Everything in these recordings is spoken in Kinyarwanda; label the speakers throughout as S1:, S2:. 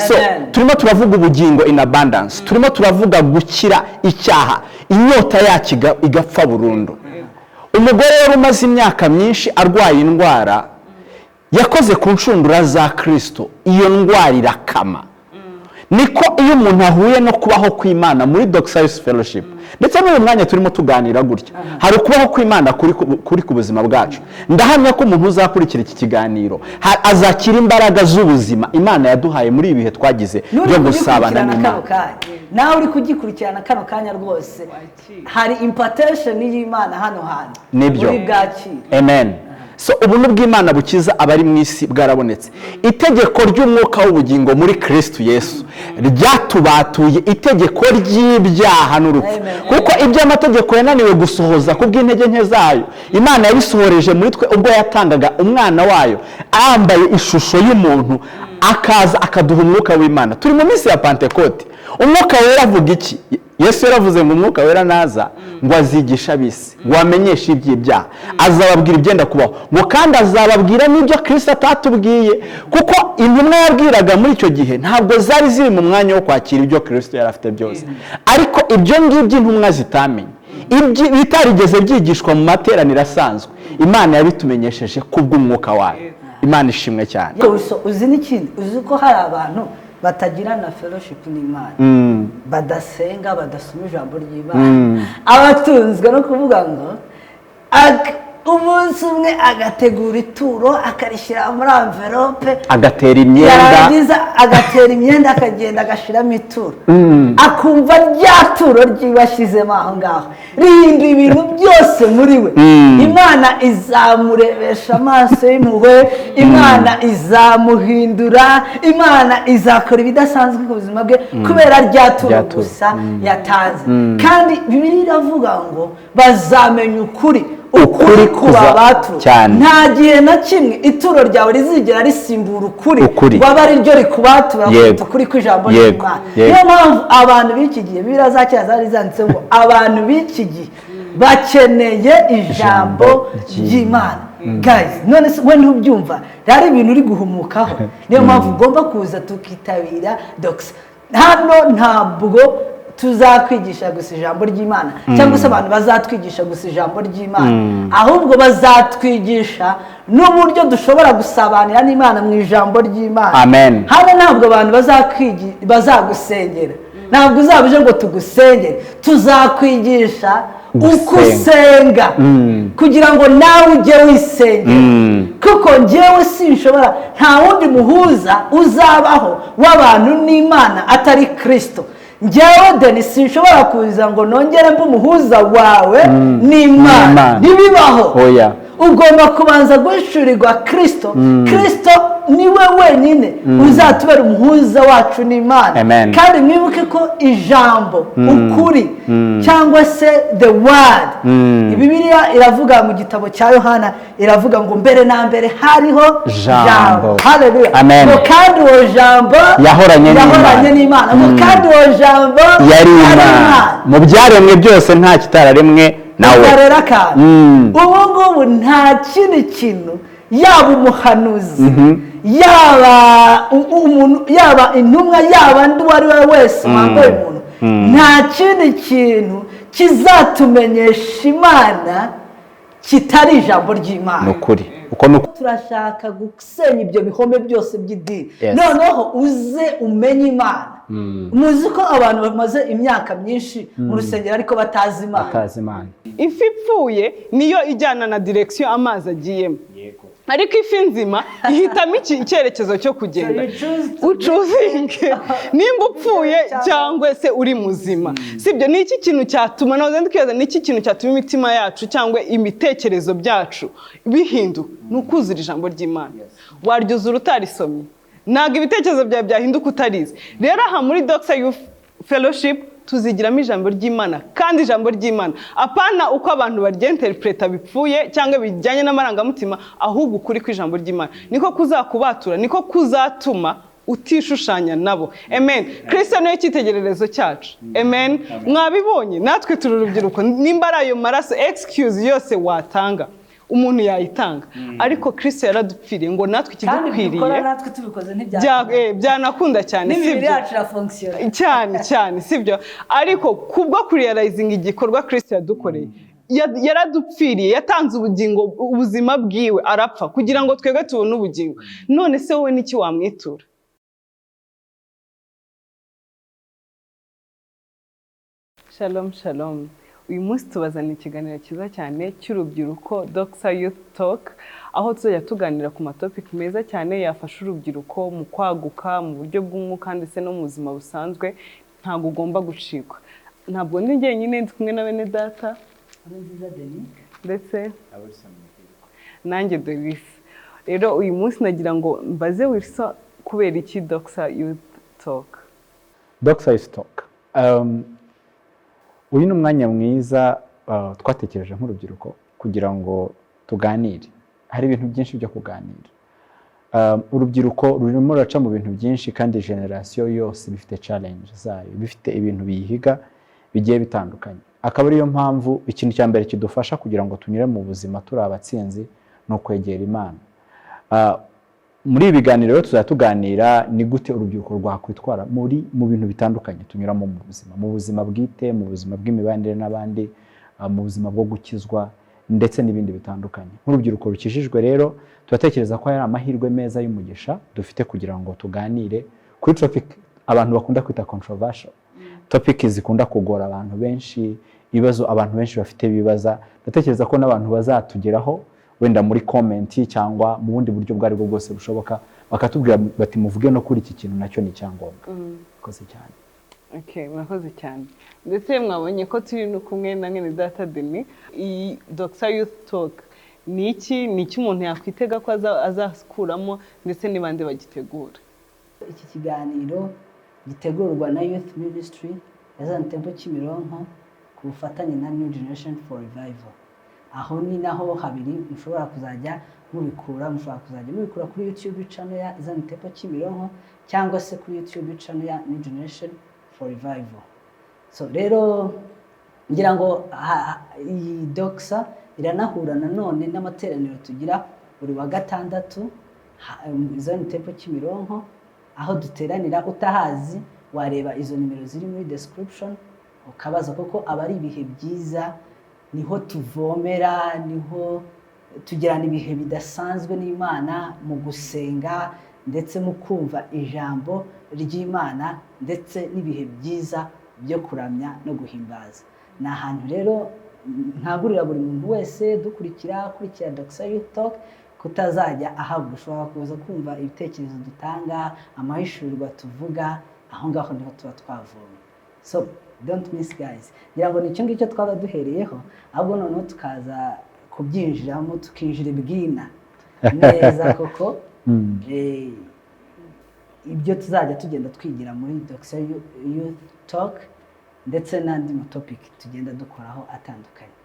S1: So
S2: Amen.
S1: turimo turavuga ubugingo in abundance, turimo turavuga gukira icyaha, inyota yacyo igapfa burundu. Umugore wari umaze imyaka myinshi arwaye indwara yakoze ku nshundura za Kirisito, iyo ndwara irakama. Niko iyo umuntu ahuye no kubaho kw'Imana muri Doxa Youth Fellowship, ndetse n'uyu mwanya turimo tuganira gutya, hari ukubaho kw'Imana kuri ku buzima bwacu. Ndahamya ko umuntu uzakurikira iki kiganiro azakira imbaraga z'ubuzima Imana yaduhaye muri ibi bihe twagize
S2: N'uri
S1: byo gusabana
S2: kugikurikirana kano
S1: n'Imana.
S2: kanya, nawe uri kugikurikirana kano kanya rwose, hari impartation y'Imana hano hantu.
S1: Nibyo.
S2: Uri bwakire.
S1: Amen. So ubuntu bw'Imana bukiza abari mu isi bwarabonetse. Itegeko ry'umwuka w'ubugingo muri Kristo Yesu ryatubatuye itegeko ry'ibyaha n'urupfu.
S2: Amen.
S1: Kuko ibyo amategeko yananiwe gusohoza ku bw'intege nke zayo, Imana yabisohoreje muri twe ubwo yatangaga umwana wayo yambaye ishusho y'umuntu, akaza akaduha umwuka w'Imana. Turi mu minsi ya Pantekote. Umwuka Wera avuga iki? Yesu yaravuze ngo Umwuka Wera naza, ngo azigisha ab'isi, ngo amenyeshe iby'ibyaha, azababwira ibyenda kubaho, ngo kandi azababwira n'ibyo Kirisito atatubwiye. Kuko intumwa yabwiraga muri icyo gihe ntabwo zari ziri mu mwanya wo kwakira ibyo Kirisito yari afite byose. Ariko ibyo ngibyo intumwa zitamenye, bitarigeze byigishwa mu materaniro asanzwe, Imana yabitumenyesheje kubw'umwuka wayo. Imana ishimwe cyane.
S2: Gusa uzi n'ikindi? Uzi ko hari abantu batagira na fellowship n'Imana, badasenga, badasoma ijambo ry'Imana, abatunzwe no kuvuga ngo umunsi umwe agategura ituro, akarishyira muri enveloppe,
S1: agatera imyenda,
S2: yarangiza agatera imyenda, akagenda agashyiramo ituro, akumva rya turo ryiwe ashyizemo aho ngaho rihinduye ibintu byose muri we. Imana izamurebesha amaso y'impuhwe, Imana izamuhindura, Imana izakora ibidasanzwe ku buzima bwe kubera rya turo
S1: Rya turo.
S2: gusa yatanze. Kandi Bibiliya iravuga ngo bazamenya ukuri, ukuri
S1: Ukuri
S2: kubabatura.
S1: Cyane.
S2: Nta gihe na kimwe ituro ryawe rizigera risimbura ukuri,
S1: Ukuri.
S2: ngo abe ari ryo rikubatura kuruta ukuri kw'ijambo ry'Imana. Niyo mpamvu abantu b'iki gihe, Bibiliya za kera zari zanditse ngo abantu b'iki gihe bakeneye ijambo ry'Imana. Guys, none se we ntubyumva? Hari ibintu uri guhumukaho. Niyo mpamvu ugomba kuza tukitabira Doxa. Hano ntabwo tuzakwigisha gusa ijambo ry'Imana, cyangwa se abantu bazatwigisha gusa ijambo ry'Imana, ahubwo bazatwigisha n'uburyo dushobora gusabanira n'Imana mu ijambo ry'Imana.
S1: Amen.
S2: Hano ntabwo abantu bazagusengera, ntabwo uzaba uje ngo tugusengere. Tuzakwigisha uko
S1: Gusenga.
S2: usenga kugira ngo nawe ujye wisengera, kuko njyewe sinshobora, nta wundi muhuza uzabaho w'abantu n'Imana atari Kirisito. Njyewe Deni sinshobora kuza ngo nongere mbe umuhuza wawe n'Imana.
S1: N'Imana.
S2: Ntibibaho.
S1: Oya.
S2: Ugomba kubanza guhishurirwa Kirisito. Kirisito niwe wenyine uzatubera umuhuza wacu n'Imana.
S1: Amen.
S2: Kandi mwibuke ko ijambo ukuri, cyangwa se the word, Bibiliya iravuga mu gitabo cya Yohana, iravuga ngo mbere na mbere hariho
S1: Jambo.
S2: Haleluya.
S1: Amen.
S2: Ngo kandi uwo jambo
S1: Yahoranye
S2: yahoranye
S1: n'Imana.
S2: n'Imana, ngo kandi uwo jambo
S1: yari Imana. Mu byaremwe byose nta kitararemwe nawe.
S2: Umva rero akantu. Ubu ngubu nta kindi kintu, yaba umuhanuzi, yaba umuntu, yaba intumwa, yaba undi uwo ari we wese wambaye umuntu, nta kindi kintu kizatumenyesha Imana kitari ijambo ry'Imana.
S1: Ni ukuri, uko ni uko.
S2: Turashaka gusenya ibyo bihome byose by'idini, noneho uze umenye Imana. Muzi ko abantu bamaze imyaka myinshi mu rusengero ariko batazi Imana.
S1: Batazi Imana.
S3: Ifi ipfuye niyo ijyana na direction amazi agiyemo, ariko ifi nzima ihitamo icyerekezo cyo kugenda.
S2: So you choose to
S3: Uchoosinge nimba upfuye cyangwa se uri muzima, sibyo? Ni iki kintu cyatuma, nahoze ndi kwibaza, ni iki kintu cyatuma imitima yacu cyangwa imitekerezo byacu bihinduka? Ni ukuzura ijambo ry'Imana. Waryuzura utarisomye? Ntabwo ibitekerezo byawe byahinduka utarize. Rero aha muri Doxa Youth Fellowship tuzigiramo ijambo ry'Imana, kandi ijambo ry'Imana apana uko abantu baryinterpreta bipfuye cyangwa bijyanye n'amarangamutima, ahubwo ukuri kw'ijambo ry'Imana niko kuzakubatura, niko kuzatuma utishushanya nabo. Amen. Kristo niyo cyitegererezo cyacu. Amen. Mwabibonye, natwe turi urubyiruko. Nimba ari ayo maraso, excuse yose watanga. Umuntu yayitanga, ariko Kristo yaradupfiriye ngo natwe
S2: Kandi
S3: ikidukwiriye
S2: dukora natwe tubikoze ntibyakunda.
S3: Byanakunda cyane.
S2: N'imibiri
S3: Sibyo?
S2: yacu irafonctionna.
S3: Cyane cyane, sibyo? Ariko kubwo kurealizinga igikorwa Kristo yadukoreye, yaradupfiriye, yatanze ubugingo, ubuzima bwiwe, arapfa kugira ngo twebwe tubone ubugingo. None se wowe niki wamwitura? Shalom, shalom! Uyu munsi tubazana ikiganiro cyiza cyane cy'urubyiruko, Doxa Youth Talk, aho tuzajya tuganira ku matopiki meza cyane yafasha urubyiruko mu kwaguka mu buryo bw'umwuka ndetse no mu buzima busanzwe. Ntabwo ugomba gucikwa. Ntabwo ndi njyenyine, ndi kumwe na bene data
S2: Nziza Denis.
S3: Ndetse nanjye Doris. Rero uyu munsi nagira ngo mbaze Wilson, kubera iki Doxa Youth Talk?
S1: Doxa Youth Talk. Uyu ni umwanya mwiza twatekereje nk'urubyiruko kugira ngo tuganire. Hari ibintu byinshi byo kuganira. Urubyiruko rurimo ruraca mu bintu byinshi, kandi generasiyo yose bifite challenge zayo, bifite ibintu biyihiga bigiye bitandukanye. Akaba ariyo mpamvu ikintu cya mbere kidufasha kugira ngo tunyure mu buzima turi abatsinzi ni ukwegera Imana. Muri ibi biganiro rero tuzajya tuganira ni gute urubyiruko rwakwitwara mu bintu bitandukanye tunyuramo mu buzima, mu buzima bwite, mu buzima bw'imibanire n'abandi, mu buzima bwo gukizwa ndetse n'ibindi bitandukanye. Nk'urubyiruko rukijijwe rero, turatekereza ko ari amahirwe meza y'umugisha dufite kugira ngo tuganire kuri topic abantu bakunda kwita controversial, topic zikunda kugora abantu benshi, ibibazo abantu benshi bafite bibaza. Ndatekereza ko n'abantu bazatugeraho wenda muri comment cyangwa mu bundi buryo ubwo aribwo bwose bushoboka, bakatubwira bati: "Muvuge no kuri iki kintu, nacyo ni icyangombwa." Murakoze cyane.
S3: Okay, murakoze cyane. Ndetse mwabonye ko turi no kumwe na mwene data Denis. Iyi Doxa Youth Talk ni iki? Ni iki umuntu yakwitega ko azakuramo, ndetse ni bande bagitegura?
S2: Iki kiganiro gitegurwa na Youth Ministry ya Zion Temple Kimironko ku bufatanye na New Generation for Revival. Aho ni naho habiri mushobora kuzajya mubikura. Mushobora kuzajya mubikura kuri YouTube channel ya Zion Temple Kimironko cyangwa se kuri YouTube channel ya New Generation for Revival. So rero ngira ngo iyi Doxa iranahura nanone n'amateraniro tugira buri wa gatandatu Zion Temple Kimironko, aho duteranira. Utahazi wareba izo nimero ziri muri description ukabaza, kuko aba ari ibihe byiza, niho tuvomera, niho tugirana ibihe bidasanzwe n'Imana mu gusenga ndetse mu kumva ijambo ry'Imana, ndetse n'ibihe byiza byo kuramya no guhimbaza. Ni ahantu rero nkangurira buri muntu wese dukurikira, akurikira Doxa Youth Talk, kutazajya ahabwa. Ushobora kuza kumva ibitekerezo dutanga, amahishurwa tuvuga, aho ngaho niho tuba twavomye. So don't miss, guys. Ngira ngo ni icyo ngicyo twaba duhereyeho, ahubwo noneho tukaza kubyinjiramo, tukinjira ibwina neza koko ibyo tuzajya tugenda twigira muri Doxa Youth Talk ndetse n'andi matopiki tugenda dukoraho atandukanye.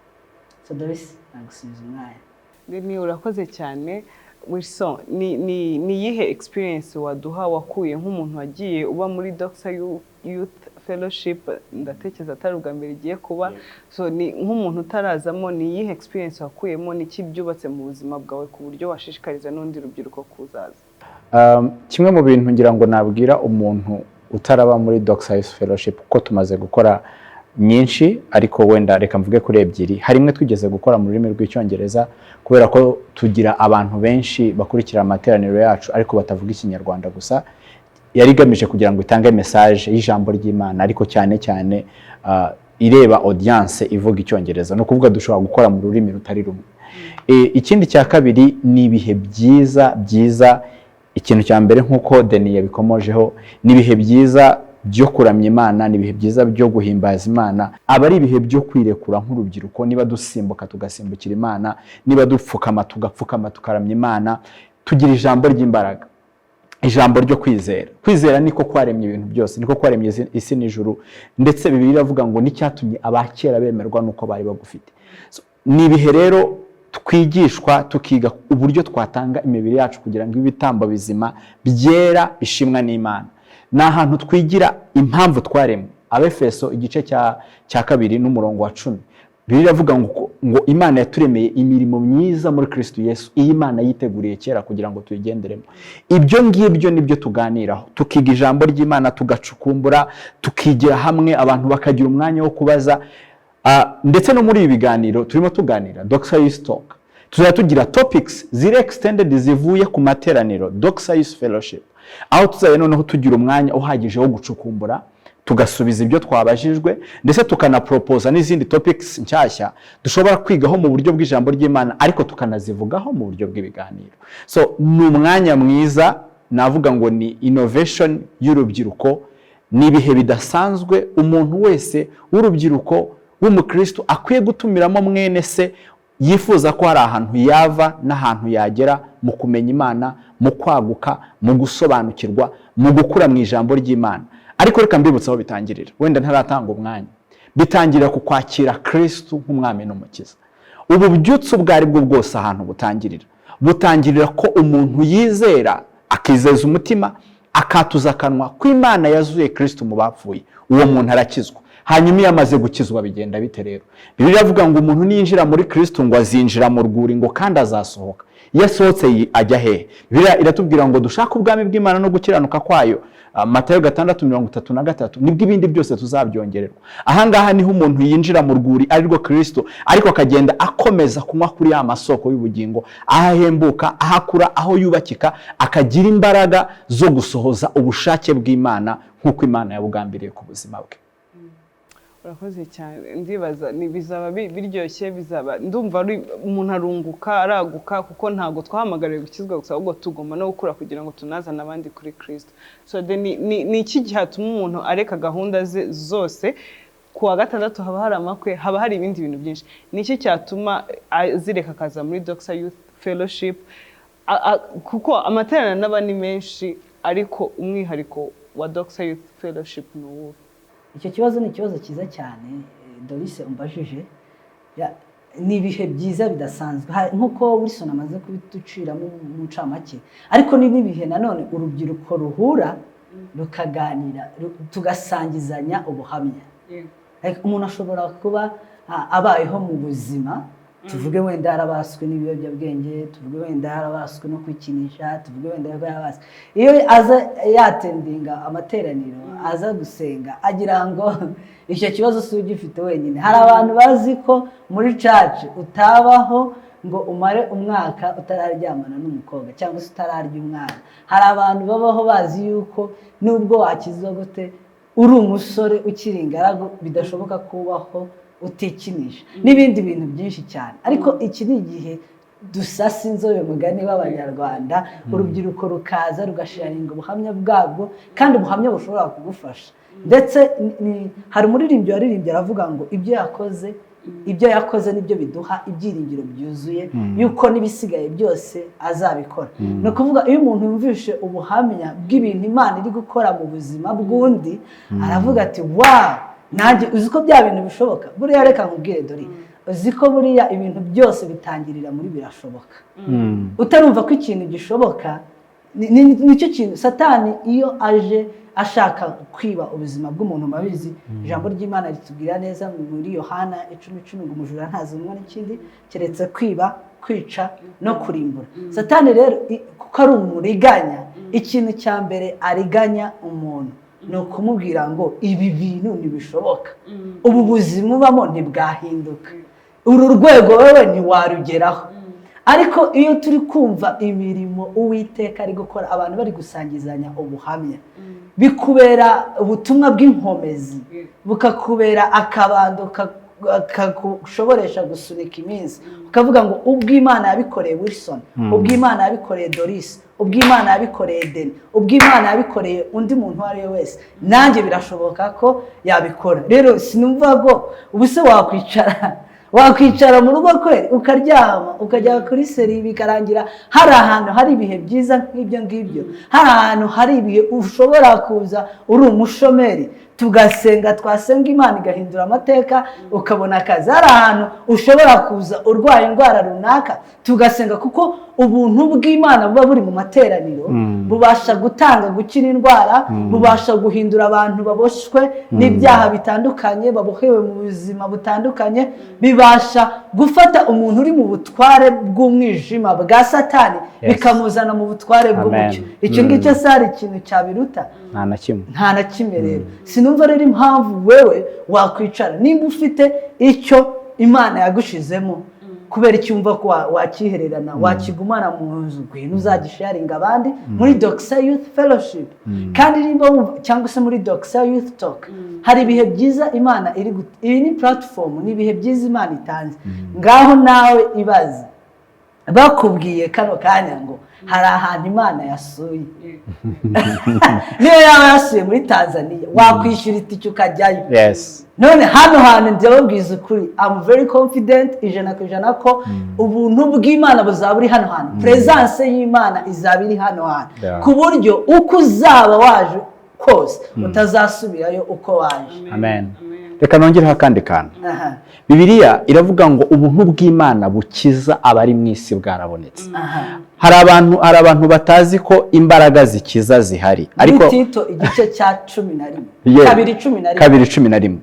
S2: So Doris, nagusubiza umwanya.
S3: Denis, urakoze cyane. Wilson, ni iyihe experience waduha wakuye nk'umuntu wagiye uba muri Doxa Youth Fellowship? Ndatekereza atari ubwa mbere igiye kuba. So ni nk'umuntu utarazamo, ni iyihe experience wakuyemo? Ni iki byubatse mu buzima bwawe ku buryo washishikariza n'undi rubyiruko kuzaza?
S1: Kimwe mu bintu ngira ngo nabwira umuntu utaraba muri Doxa Youth Fellowship, kuko tumaze gukora nyinshi, ariko wenda reka mvuge kuri ebyiri. Hari imwe twigeze gukora mu rurimi rw'Icyongereza, kubera ko tugira abantu benshi bakurikira amateraniro yacu ariko batavuga Ikinyarwanda gusa. Yari igamije kugira ngo itange message y'ijambo ry'Imana, ariko cyane cyane ireba audience ivuga Icyongereza. Ni ukuvuga dushobora gukora mu rurimi rutari rumwe. Ikindi cya kabiri ni ibihe byiza byiza. Ikintu cya mbere, nk'uko Denis yabikomojeho, ni ibihe byiza byo kuramya Imana, ni ibihe byiza byo guhimbaza Imana. Aba ari ibihe byo kwirekura nk'urubyiruko. Niba dusimbuka, tugasimbukira Imana, niba dupfukama, tugapfukama tukaramya Imana. Tugira ijambo ry'imbaraga, ijambo ryo kwizera. Kwizera niko kwaremye ibintu byose, niko kwaremye isi n'ijuru. Ndetse Bibiliya iravuga ngo n'icyatumye abakera bemerwa nuko bari bagufite. So, ni ibihe rero twigishwa, tukiga uburyo twatanga imibiri yacu kugira ngo ibe ibitambo bizima, byera, bishimwa n'Imana. Ni ahantu twigira impamvu twaremwe. Abefeso igice cya 2 n'umurongo wa 10. Bibiliya iravuga ngo Imana yaturemeye imirimo myiza muri Kristo Yesu, iyi Imana yiteguriye kera kugira ngo tuyigenderemo. Ibyo ngibyo nibyo tuganiraho, tukiga ijambo ry'Imana, tugacukumbura, tukigira hamwe, abantu bakagira umwanya wo kubaza. Ndetse no muri ibi biganiro turimo tuganira, Doxa Youth Talk, tuzajya tugira topics ziri extended zivuye ku materaniro Doxa Youth Fellowship, aho tuzajya noneho tugira umwanya uhagije wo gucukumbura, tugasubiza ibyo twabajijwe, ndetse tukanaporopoza n'izindi topics nshyashya dushobora kwigaho mu buryo bw'ijambo ry'Imana, ariko tukanazivugaho mu buryo bw'ibiganiro. So ni umwanya mwiza, navuga ngo ni innovation y'urubyiruko, ni ibihe bidasanzwe umuntu wese w'urubyiruko w'umukristo akwiye gutumiramo mwene se yifuza ko hari ahantu yava n'ahantu yagera mu kumenya Imana, mu kwaguka, mu gusobanukirwa, mu gukura mu ijambo ry'Imana. Ariko reka mbibutse aho bitangirira, wenda ntaratanga umwanya. Bitangirira ku kwakira Kristo nk'umwami n'umukiza. Ububyutse ubwo ari bwo bwose, ahantu butangirira, butangirira ko umuntu yizera, akizeza umutima, akatuza akanwa ko Imana yazuye Kristo mu bapfuye, uwo muntu arakizwa. Hanyuma iyo amaze gukizwa bigenda bite rero? Bibiliya iravuga ngo umuntu niyinjira muri Kristo ngo azinjira mu rwuri, ngo kandi azasohoka. Iyo asohotse ajya hehe? Bibiliya iratubwira ngo dushake ubwami bw'Imana no gukiranuka kwayo. Matayo 6:33, nibwo ibindi byose tuzabyongererwa. Ahangaha niho umuntu yinjira mu rwuri, ari rwo Kristo, ariko akagenda akomeza kunywa kuri ya masoko y'ubugingo, aho ahembuka, aho akura, aho yubakika, akagira imbaraga zo gusohoza ubushake bw'Imana nk'uko Imana yabugambiriye ku buzima bwe.
S3: Urakoze cyane. Ndibaza ni bizaba biryoshye, bizaba, ndumva ari umuntu arunguka, araguka, kuko ntabwo twahamagariwe gukizwa gusa, ahubwo tugomba no gukura kugira ngo tunazane abandi kuri Kristo. So then ni iki cyatuma umuntu areka gahunda ze zose? Ku wa gatandatu haba hari amakwe, haba hari ibindi bintu byinshi. Ni iki cyatuma azireka akaza muri Doxa Youth Fellowship? Kuko amateraniro n'aba ni menshi, ariko umwihariko wa Doxa Youth Fellowship ni uwuhe?
S2: Icyo kibazo ni ikibazo cyiza cyane, Doris, umbajije. Ni ibihe byiza bidasanzwe. Nk'uko Wilson amaze kubituciramo mu ncamake, ariko ni n'ibihe nanone urubyiruko ruhura rukaganira, tugasangizanya ubuhamya. Like, umuntu ashobora kuba abayeho mu buzima, tuvuge wenda yarabaswe n'ibiyobyabwenge, tuvuge wenda yarabaswe no kwikinisha, tuvuge wenda yarabaswe, iyo aza yatendinga amateraniro, aza gusenga, agira ngo icyo kibazo si ugifite wenyine. Hari abantu bazi ko muri church utabaho ngo umare umwaka utararyamana n'umukobwa cyangwa se utararya umwana. Hari abantu babaho bazi yuko nubwo wakizwa gute, uri umusore ukiri ingaragu, bidashoboka kubaho utikinisha, n'ibindi bintu byinshi cyane. Ariko iki ni igihe dusasa inzobe, mugani w'Abanyarwanda, urubyiruko rukaza rugasharinga ubuhamya bwabwo, kandi ubuhamya bushobora kugufasha. Ndetse hari umuririmbyi waririmbye aravuga ngo ibyo yakoze nibyo biduha ibyiringiro byuzuye yuko n'ibisigaye byose azabikora. Ni ukuvuga, iyo umuntu yumvishe ubuhamya bw'ibintu Imana iri gukora mu buzima bw'undi, aravuga ati: "Wow, nanjye uzi ko bya bintu bishoboka?" Buriya reka nkubwire dore, uzi ko buriya ibintu byose bitangirira muri birashoboka. Utarumva ko ikintu gishoboka, nicyo kintu Satani iyo aje ashaka kwiba ubuzima bw'umuntu. Mabizi, ijambo ry'Imana ritubwira neza muri Yohana 10:10 ngo umujura ntazanwa n'ikindi keretse kwiba, kwica no kurimbura. Satani rero, kuko ari umuriganya, ikintu cya mbere ariganya umuntu ni ukumubwira ngo ibi bintu ntibishoboka, ubu buzima ubamo ntibwahinduka, uru rwego wowe ntiwarugeraho. Ariko iyo turi kumva imirimo Uwiteka ari gukora, abantu bari gusangizanya ubuhamya, bikubera ubutumwa bw'inkomezi, bukakubera akabando kagushoboresha gusunika iminsi, ukavuga ngo ubwo Imana yabikoreye Wilson, ubwo Imana yabikoreye Doris, ubwo Imana yabikoreye Deni, ubwo Imana yabikoreye undi muntu uwo ari we wese, nanjye birashoboka ko yabikora. Rero sinumva ngo ubu se wakwicara mu rugo kweri, ukaryama, ukajya kuri série bikarangira. Hari ahantu hari ibihe byiza nk'ibyo ngibyo, hari ahantu hari ibihe ushobora kuza uri umushomeri, tugasenga, twasenga Imana igahindura amateka, ukabona akazi. Hari ahantu ushobora kuza urwaye indwara runaka, tugasenga, kuko ubuntu bw'Imana buba buri mu materaniro. Bubasha gutanga gukira indwara, bubasha guhindura abantu baboshywe n'ibyaha bitandukanye, babohewe mu buzima butandukanye. Bibasha gufata umuntu uri mu butware bw'umwijima bwa Satani, bikamuzana mu butware bw'umucyo. Icyo ngicyo se hari ikintu cyabiruta?
S1: Nta na kimwe.
S2: Nta na kimwe. Rero sinumva rero impamvu wewe wakwicara. Nimba ufite icyo Imana yagushizemo, kubera icyo wumva ko wakihererana, wakigumana mu nzu? Ngwino uzagisharinga abandi muri Doxa Youth Fellowship. Kandi nimba wumva, cyangwa se muri Doxa Youth Talk, hari ibihe byiza Imana iri iyi ni platform, ni ibihe byiza Imana itanze. Ngaho nawe ibaze, bakubwiye kano kanya ngo hari ahantu Imana yasuye, niyo yaba yasuye muri Tanzania, wakwishyura itike ukajyayo? None hano hantu, ndababwiza ukuri, I'm very confident 100% ko ubuntu bw'Imana buzaba buri hano hantu, presence y'Imana izaba iri hano hantu, ku buryo uko uzaba waje kose utazasubirayo uko waje.
S1: Amen. Reka nongereho akandi kantu. Bibiliya iravuga ngo ubuntu bw'Imana bukiza abari mu isi bwarabonetse. Hari abantu batazi ko imbaraga zikiza zihari,
S2: ariko muri Tito igice cya 11. 2:11.
S1: 2:11.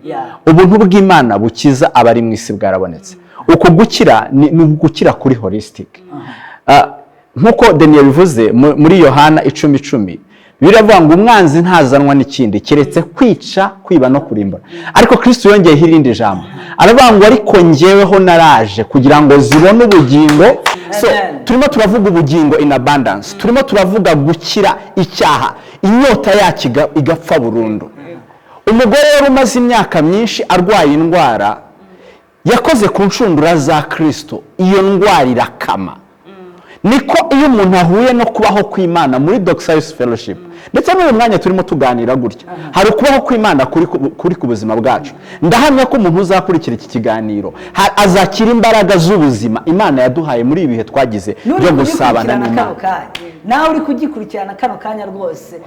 S1: Ubuntu bw'Imana bukiza abari mu isi bwarabonetse. Uku gukira ni ugukira kuri holistic. Nk'uko Daniel bivuze muri Yohana 10:10, biravuga ngo umwanzi ntazanwa n'ikindi keretse kwica, kwiba no kurimbura. Ariko Kristo yongeyeho irindi jambo, aravuga ngo ariko njyeweho naraje kugira ngo zibone ubugingo. So
S2: Amen.
S1: turimo turavuga ubugingo in abundance, turimo turavuga gukira icyaha, inyota yacyo igapfa burundu. Umugore wari umaze imyaka myinshi arwaye indwara, yakoze ku nshundura za Kristo, iyo ndwara irakama. Niko iyo umuntu ahuye no kubaho kw'Imana muri Doxa Youth Fellowship, ndetse n'uyu mwanya turimo tuganira gutya, hari ukubaho kw'Imana kuri ku buzima bwacu. Ndahamya ko umuntu uzakurikira iki kiganiro azakira imbaraga z'ubuzima Imana yaduhaye muri ibi bihe twagize
S2: N'uri
S1: byo gusabana
S2: kugikurikirana kano
S1: n'Imana.
S2: kanya, nawe uri kugikurikirana kano kanya rwose,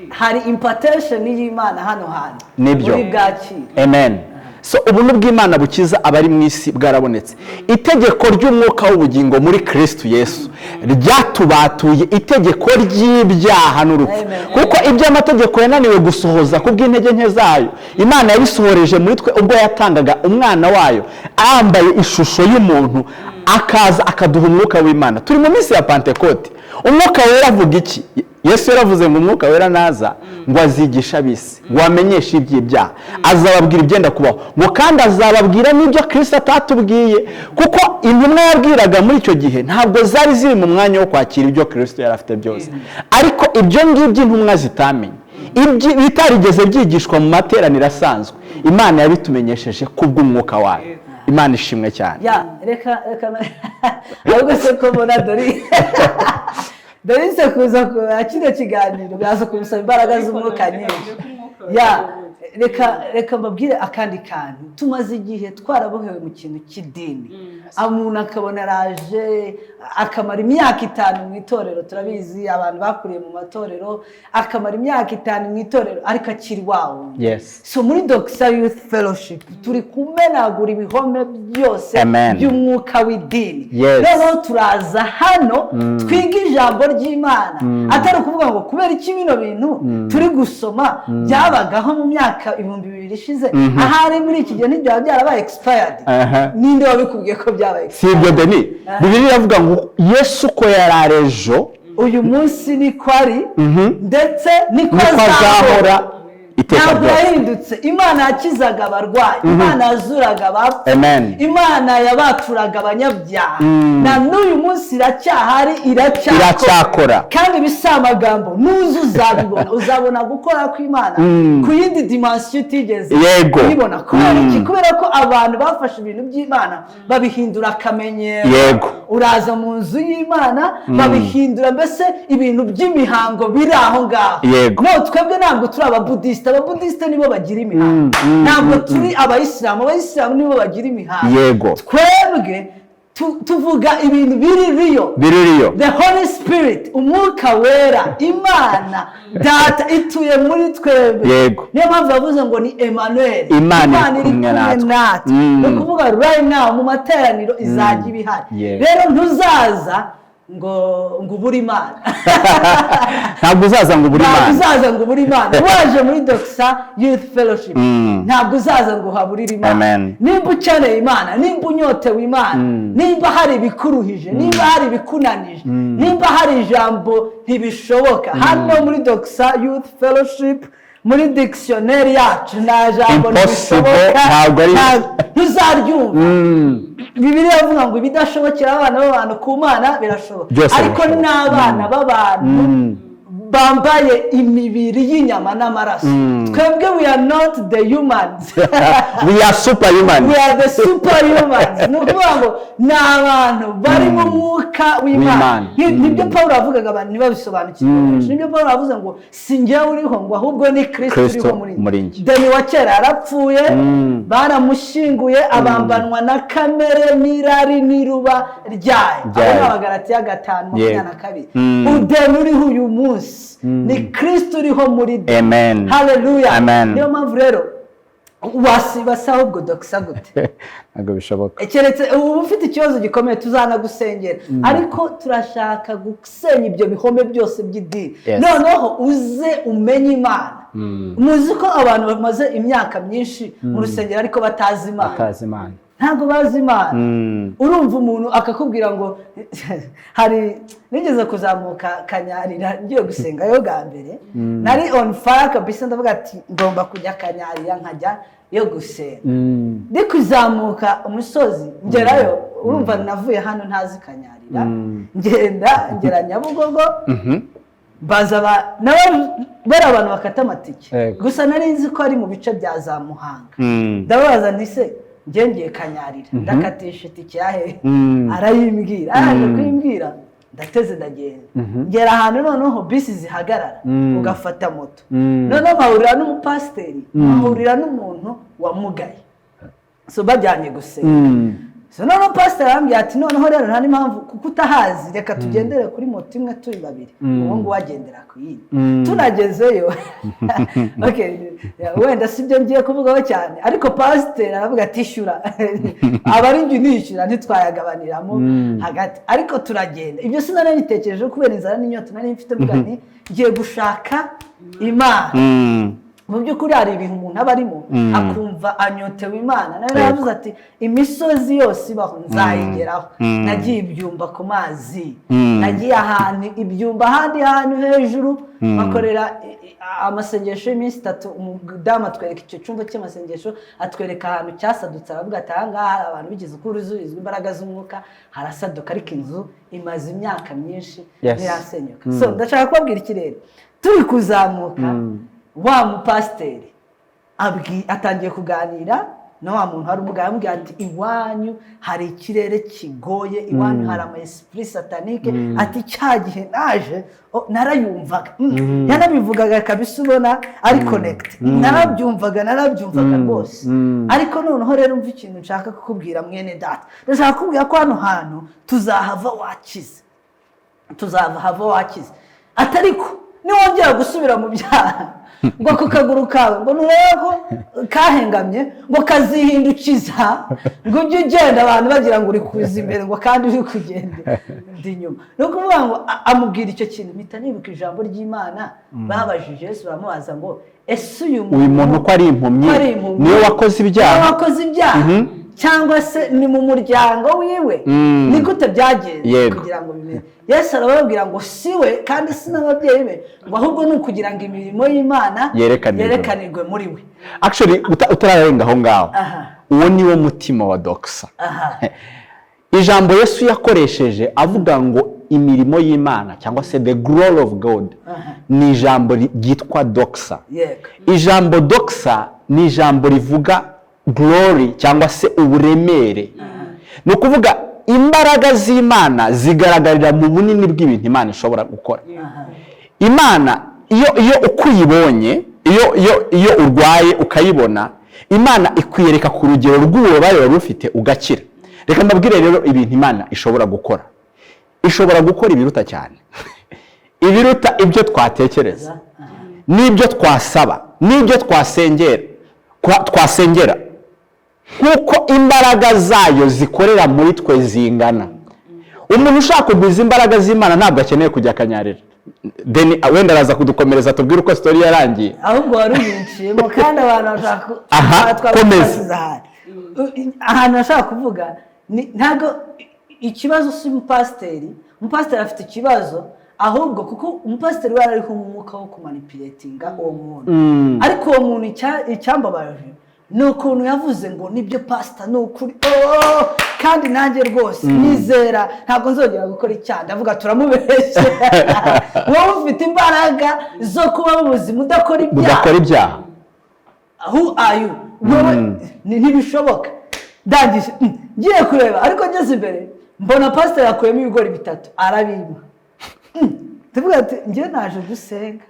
S2: hari impartation y'Imana hano hantu.
S1: Nibyo.
S2: Uri bwakire.
S1: Amen. So ubuntu bw'Imana bukiza abari mu isi bwarabonetse. Itegeko ry'umwuka w'ubugingo muri Kristo Yesu ryatubatuye itegeko ry'ibyaha n'urupfu.
S2: Amen.
S1: Kuko ibyo amategeko yananiwe gusohoza ku bw'intege nke zayo, Imana yabisohoreje muri twe ubwo yatangaga umwana wayo yambaye ishusho y'umuntu, akaza akaduha umwuka w'Imana. Turi mu minsi ya Pantekote. Umwuka Wera avuga iki? Yesu yaravuze ngo Umwuka Wera naza, ngo azigisha ab'isi, ngo amenyeshe iby'ibyaha, azababwira ibyenda kubaho, ngo kandi azababwira n'ibyo Kirisito atatubwiye. Kuko intumwa yabwiraga muri icyo gihe ntabwo zari ziri mu mwanya wo kwakira ibyo Kirisito yari afite byose. Ariko ibyo ngibyo intumwa zitamenye, bitarigeze byigishwa mu materaniro asanzwe, Imana yabitumenyesheje kubw'umwuka wayo. Imana ishimwe cyane.
S2: Ya, reka reka, ahubwo se ko mbona Dorise kuza kino kiganiro biraza kumusaba imbaraga z'umwuka nyinshi. Ya, reka reka mbabwire akandi kantu. Tumaze igihe twarabohewe mu kintu cy'idini, umuntu akabona araje akamara imyaka 5 mu itorero. Turabizi, abantu bakuriye mu matorero, akamara imyaka 5 mu itorero ariko akiri wa wundi. So muri Doxa Youth Fellowship turi kumenagura ibihome byose
S1: Amen.
S2: by'umwuka w'idini. Noneho turaza hano twiga ijambo ry'Imana, atari ukuvuga ngo kubera iki bino bintu turi gusoma byabagaho mu myaka 2000 ishize, ahari muri iki gihe ntibyaba byarabaye expired. Ninde wabikubwiye ko byabaye?
S1: Si ibyo, Deni. Bibiliya iravuga ngo Yesu uko yari ari ejo,
S2: uyu munsi niko ari, ndetse niko
S1: niko azahora iteka
S2: Ntabwo
S1: ryose.
S2: yahindutse. Imana yakizaga abarwayi, Imana yazuraga abapfu,
S1: Amen.
S2: Imana yabaturaga abanyabyaha, na n'uyu munsi iracyahari, iracyakora.
S1: Iracyakora.
S2: Kandi ibi si amagambo, nuza uzabibona, uzabona gukora kw'Imana ku yindi dimension utigeze uyibona. Kubera iki? Kubera ko abantu bafashe ibintu by'Imana babihindura akamenyero. Uraza mu nzu y'Imana, babihindura mbese ibintu by'imihango biri aho ngaho. No, twebwe ntabwo turi Ababudisite. Ababudisite nibo bagira imihango. Ntabwo turi Abayisilamu. Abayisilamu nibo bagira imihango. Twebwe tuvuga ibintu biri real.
S1: Biririyo.
S2: The Holy Spirit, Umwuka Wera, Imana Data ituye muri twebwe. Niyo mpamvu yavuze ngo ni Emmanuel.
S1: Imana iri kumwe natwe.
S2: Natwe. Ni ukuvuga right now mu materaniro izajya iba ihari. Rero ntuzaza ngo ubure Imana.
S1: Ntabwo uzaza ngo ubure
S2: Ntabwo
S1: Imana.
S2: uzaza ngo ubure Imana. Waje muri Doxa Youth Fellowship, ntabwo uzaza ngo uhaburire Imana.
S1: Amen.
S2: Nimba ukeneye Imana, nimba unyotewe Imana, nimba hari ibikuruhije, nimba hari ibikunanije, nimba hari ijambo "ntibishoboka", hano muri Doxa Youth Fellowship, muri dictionnaire yacu, nta jambo
S1: Impossible,
S2: "ntibishoboka".
S1: Ntabwo ari-
S2: Ntuzaryumva. Bibiliya ivuga ngo ibidashobokera abana b'abantu, ku Mana birashoboka.
S1: Byose
S2: Ariko
S1: birashoboka.
S2: n'abana b'abantu bambaye imibiri y'inyama n'amaraso, twebwe we are not the humans.
S1: We are superhuman.
S2: We are the superhumans. Ni ukuvuga ngo ni abantu bari mu mwuka w'Imana.
S1: W'Imana.
S2: Nibyo Paul yavugaga, abantu ntibabisobanukirwe benshi. Nibyo Paul yavuze ngo si njyewe uriho, ngo ahubwo ni Kristo
S1: Kristo
S2: uriho muri
S1: muri njye.
S2: Deni wa kera yarapfuye, baramushyinguye, abambanwa na kamere n'irari n'iruba ryayo. Abo
S1: Ryayo.
S2: ni Abagalatiya 5:22. Udeni uriho uyu munsi ni Kristo uriho muri Deni.
S1: Amen.
S2: Haleluya.
S1: Amen.
S2: Niyo mpamvu rero wasiba se ahubwo Doxa gute?
S1: Ntabwo bishoboka.
S2: Keretse uba ufite ikibazo gikomeye, tuzanagusengera, ariko turashaka gusenya ibyo bihome byose by'idini, noneho uze umenye Imana. Muzi ko abantu bamaze imyaka myinshi mu rusengero ariko batazi Imana?
S1: Atazi Imana.
S2: Ntabwo bazi Imana. Urumva umuntu akakubwira ngo hari nigeze kuzamuka Kanyarira ngiye gusengayo bwa mbere, nari on fire kabisa, ndavuga ati ngomba kujya Kanyarira nkajya yo gusenga. Ndi kuzamuka umusozi ngerayo, urumva navuye hano ntazi Kanyarira, ngenda ngera Nyabugogo, baza nabo bari abantu bakata amatike. Gusa nari nzi ko ari mu bice bya za Muhanga. Ndababaza nti: "Se njye ngiye Kanyarira, ndakatisha itike ya hehe?" Arayimbwira, araje kuyimbwira, ndateze ndagenda, ngera ahantu noneho bisi zihagarara, ugafata moto. Noneho mpahurira n'umupasiteri, mpahurira n'umuntu wamugaye, so bajyanye gusenga. So noneho pasiteri arambwira ati: "Noneho rero nta n'impamvu, kuko utahazi, reka tugendere kuri moto imwe turi babiri, uwo nguwo agendera ku yindi." Tunagezeyo, okay, wenda si byo ngiye kuvugaho cyane, ariko pasiteri aravuga ati: "Ishyura," aba ari njye unishyura, ntitwayagabaniramo hagati, ariko turagenda. Ibyo sinari nitekereje kubera inzara n'inyota nari mfite, mvuga nti ngiye gushaka Imana. Mu by'ukuri hari ibintu umuntu aba arimo akumva anyotewe Imana. Nawe yaravuze ati: "Imisozi yose ibaho nzayigeraho." Nagiye ibyumba ku mazi, nagiye ahantu ibyumba, ahandi hantu hejuru bakorera amasengesho y'iminsi 3. Umudamu atwereka icyo cyumba cy'amasengesho, atwereka ahantu cyasadutse, aravuga ati: "Aha ngaha hari abantu bigeze kuzurizwa imbaraga z'umwuka harasaduka, ariko inzu imaze imyaka myinshi ntirasenyuka." So ndashaka kubabwira iki rero: turi kuzamuka, wa mupasiteri atangiye kuganira na wa muntu hari umugabo, aramubwira ati: "Iwanyu hari ikirere kigoye, iwanyu hari ama esprit satanique." Ati: "Cya gihe naje, oh, narayumvaga." Yanabivugaga kabisa ubona ari connect. "Narabyumvaga, narabyumvaga rwose." Ariko noneho rero umva ikintu nshaka kukubwira, mwene data, ndashaka kukubwira ko hano hantu tuzahava wakize, tuzahava wakize. Atariko niwongera gusubira mu byaha, ngo ako kaguru kawe, ngo nurebe ko kahengamye, ngo kazihindukiza, ngo ujye ugenda abantu bagira ngo uri kuza imbere, ngo kandi uri kugenda inyuma. Ni ukuvuga ngo amubwira icyo kintu, mpita nibuka ijambo ry'Imana babajije Yesu, baramubaza ngo: "Ese uyu
S1: Uyu muntu ko ari impumyi,
S2: ko ari impumyi,
S1: niwe wakoze ibyaha?"
S2: Niwe wakoze ibyaha cyangwa se ni mu muryango wiwe? Ni gute byagenze kugira ngo bimenye?" Yesu arababwira ngo si we kandi si n'ababyeyi be, ngo ahubwo ni ukugira ngo imirimo y'Imana
S1: Yerekanirwe.
S2: yerekanirwe muri we.
S1: Actually, utararenga aho ngaho, uwo ni wo mutima wa Doxa. Ijambo Yesu yakoresheje avuga ngo imirimo y'Imana cyangwa se the glory of God ni ijambo ryitwa doxa. Ijambo doxa ni ijambo rivuga glory cyangwa se uburemere. Ni ukuvuga imbaraga z'Imana zigaragarira mu bunini bw'ibintu Imana ishobora gukora. Imana iyo uko uyibonye, iyo urwaye ukayibona, Imana ikwiyereka ku rugero rw'ububabare wari ufite, ugakira. Reka mbabwire rero ibintu Imana ishobora gukora. Ishobora gukora ibiruta cyane, ibiruta ibyo twatekereza n'ibyo twasaba n'ibyo twasengera, twasengera, nk'uko imbaraga zayo zikorera muri twe zingana. Umuntu ushaka kugwiza imbaraga z'Imana ntabwo akeneye kujya akanyarira. Then wenda araza kudukomereza, tubwire uko story yarangiye.
S2: Ahubwo wari uyinciyemo, kandi abantu bashaka
S1: Aha,
S2: twaba
S1: komeza.
S2: twasize ahantu nashaka kuvuga ntabwo ikibazo si umupasiteri. Umupasiteri afite ikibazo ahubwo, kuko umupasiteri we ariho umwuka wo kumanipulatinga uwo muntu. Ariko uwo muntu, icyambabaje ni ukuntu yavuze ngo: "Nibyo pasita, ni ukuri." Oh, kandi nanjye rwose nizera ntabwo nzongera gukora icyaha. Ndavuga: "Turamubeshye. Wowe ufite imbaraga zo kuba mu buzima udakora ibyaha?"
S1: Udakora ibyaha.
S2: Who are you wowe? Ntibishoboka. Ndangije ngiye kureba, ariko ngeze imbere mbona pasiteri yakuyemo ibigori bitatu arabimpa. Tuvuga ati: "Njye naje gusenga."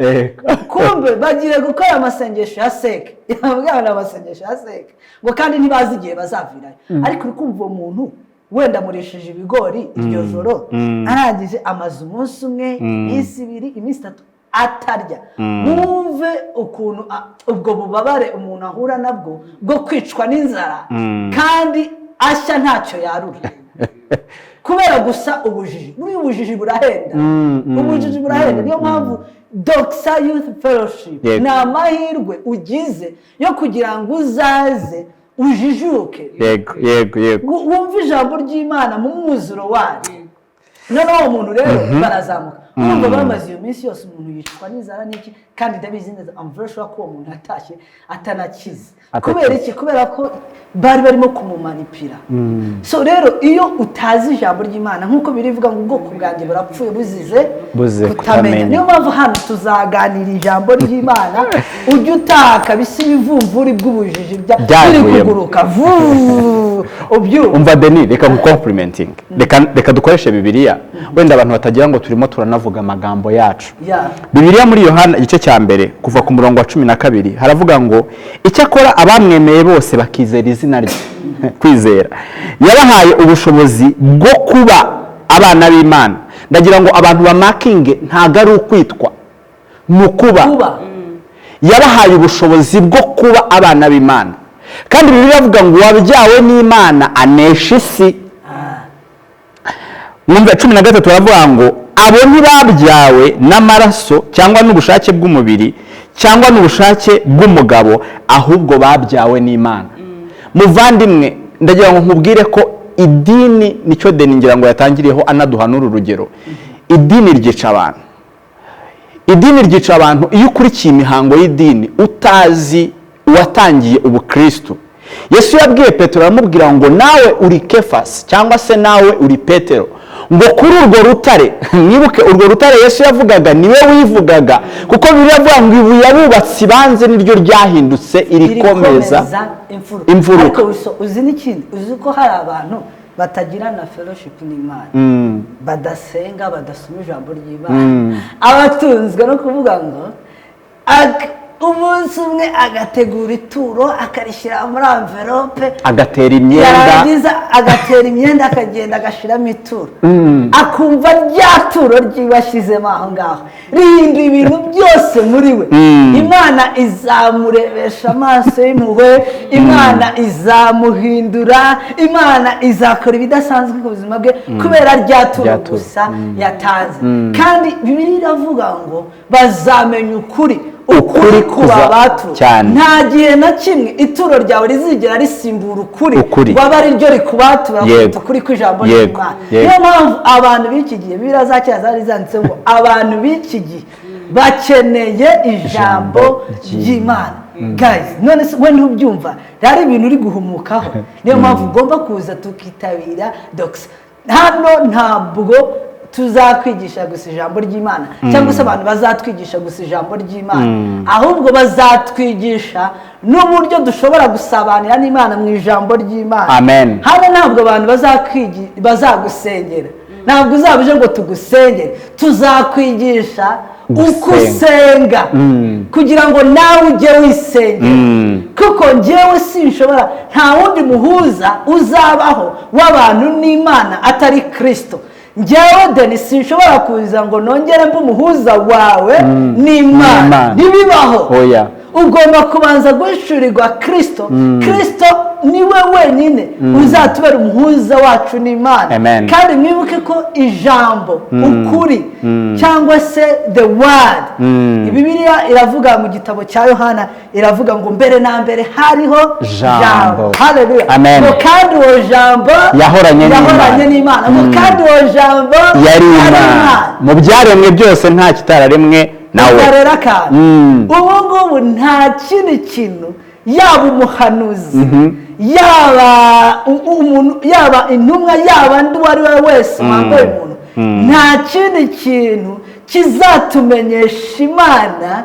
S2: Kumbe bagiye gukora amasengesho ya seke. Yabwira ngo amasengesho ya seke, ngo kandi ntibazi igihe bazavirayo. Ariko uri kumva, uwo muntu wenda amurishije ibigori iryo joro, arangije amaze umunsi umwe, iminsi 2, iminsi 3 atarya. Wumve ukuntu ubwo bubabare umuntu ahura nabwo bwo kwicwa n'inzara kandi ashya ntacyo yarura, kubera gusa ubujiji. Buriya ubujiji burahenda, ubujiji burahenda. Niyo mpamvu Doxa Youth Fellowship ni amahirwe ugize yo kugira ngo uzaze ujijuke,
S1: yego yego yego
S2: wumve ijambo ry'Imana mu mwuzuro waryo. Noneho uwo muntu rero barazamuka, urumva bamaze iyo minsi yose umuntu yicwa n'inzara n'iki, kandi ndabizi neza, I'm very sure ko uwo muntu yatashye atanakize.
S1: Atakize.
S2: Kubera iki? Kubera ko bari barimo kumumanipira. So rero iyo utazi ijambo ry'Imana, nk'uko birivuga ngo ubwoko bwanjye burapfuye buzize
S1: buze
S2: kutamenya.
S1: Kutamenya.
S2: Niyo mpamvu hano tuzaganira ijambo ry'Imana, ujye utaha kabisa ibivumvuri bw'ubujiji biri
S1: Byavuyemo.
S2: kuguruka vuuu, ubyumva.
S1: Umva Deni, reka ngucomplimenting, reka dukoreshe Bibiliya, wenda abantu batagira ngo turimo turanavuga amagambo yacu. Bibiliya muri Yohana igice cya mbere, kuva ku murongo wa 12, haravuga ngo: "Icyakora abamwemeye bose bakizera izina rye," kwizera, "yabahaye ubushobozi bwo kuba abana b'Imana." Ndagira ngo abantu bamarkinge, ntabwo ari ukwitwa, ni ukuba.
S2: Kuba.
S1: Yabahaye ubushobozi bwo kuba abana b'Imana. Kandi Bibiliya iravuga ngo uwabyawe n'Imana anesha isi. Mwumve 13, baravuga ngo abo ntibabyawe n'amaraso cyangwa n'ubushake bw'umubiri cyangwa n'ubushake bw'umugabo, ahubwo babyawe n'Imana. Muvandimwe, ndagira ngo nkubwire ko idini, nicyo Deni ngira ngo yatangiriyeho anaduha n'uru rugero, idini ryica abantu, idini ryica abantu. Iyo ukurikiye imihango y'idini utazi uwatangiye ubukristo, Yesu yabwiye Petero, aramubwira ngo: "Nawe uri Kefasi," cyangwa se "nawe uri Petero," ngo "kuri urwo rutare." Mwibuke, urwo rutare Yesu yavugaga niwe wivugaga, kuko Bibiliya avuga ngo ibuye abubatsi banze niryo ryahindutse irikomeza
S2: imfuruka.
S1: Imfuruka.
S2: Ariko uzi n'ikindi? Uzi ko hari abantu batagira na fellowship n'Imana, badasenga, badasoma ijambo ry'Imana, abatunzwe no kuvuga ngo umunsi umwe agategura ituro, akarishyira muri enveloppe,
S1: agatera imyenda,
S2: yarangiza agatera imyenda, akagenda agashyiramo ituro, akumva rya turo ryiwe ashyizemo aho ngaho rihinduye ibintu byose muri we. Imana izamurebesha amaso y'impuhwe, Imana izamuhindura, Imana izakora ibidasanzwe ku buzima bwe kubera rya turo
S1: Rya turo.
S2: gusa yatanze. Kandi Bibiliya iravuga ngo bazamenya ukuri, ukuri
S1: Ukuri
S2: kubabatura.
S1: Cyane.
S2: Nta gihe na kimwe ituro ryawe rizigera risimbura ukuri,
S1: Ukuri.
S2: ngo abe ari ryo rikubatura kuruta ukuri kw'ijambo ry'Imana. Niyo mpamvu abantu b'iki gihe, Bibiliya za kera zari zanditse ngo abantu b'iki gihe bakeneye ijambo ry'Imana. Guys, none se we ntubyumva? Hari ibintu uri guhumukaho. Niyo mpamvu ugomba kuza tukitabira Doxa. Hano ntabwo tuzakwigisha gusa ijambo ry'Imana, cyangwa se abantu bazatwigisha gusa ijambo ry'Imana, ahubwo bazatwigisha n'uburyo dushobora gusabanira n'Imana mu ijambo ry'Imana.
S1: Amen.
S2: Hano ntabwo abantu bazagusengera, ntabwo uzaba uje ngo tugusengere. Tuzakwigisha uko
S1: Gusenga.
S2: usenga kugira ngo nawe ujye wisengera, kuko njyewe sinshobora, nta wundi muhuza uzabaho w'abantu n'Imana atari Kirisito. Njyewe Deni sinshobora kuza ngo nongere mbe umuhuza wawe n'Imana.
S1: N'Imana.
S2: Ntibibaho.
S1: Oya.
S2: Ugomba kubanza guhishurirwa Kirisito. Kirisito. Niwe wenyine uzatubera umuhuza wacu n'Imana.
S1: Amen.
S2: Kandi mwibuke ko ijambo, ukuri, cyangwa se the word, Bibiliya iravuga mu gitabo cya Yohana, iravuga ngo mbere na mbere hariho
S1: Jambo.
S2: Haleluya.
S1: Amen.
S2: Ngo kandi uwo jambo
S1: yahoranye
S2: yahoranye
S1: n'Imana.
S2: n'Imana, ngo kandi uwo jambo
S1: yari Imana. Mu byaremwe byose nta kitararemwe nawe.
S2: Umva rero akantu, ubu ngubu nta kindi kintu, yaba umuhanuzi, yaba umuntu, yaba intumwa, yaba undi uwo ari we wese wambaye umuntu, nta kindi kintu kizatumenyesha Imana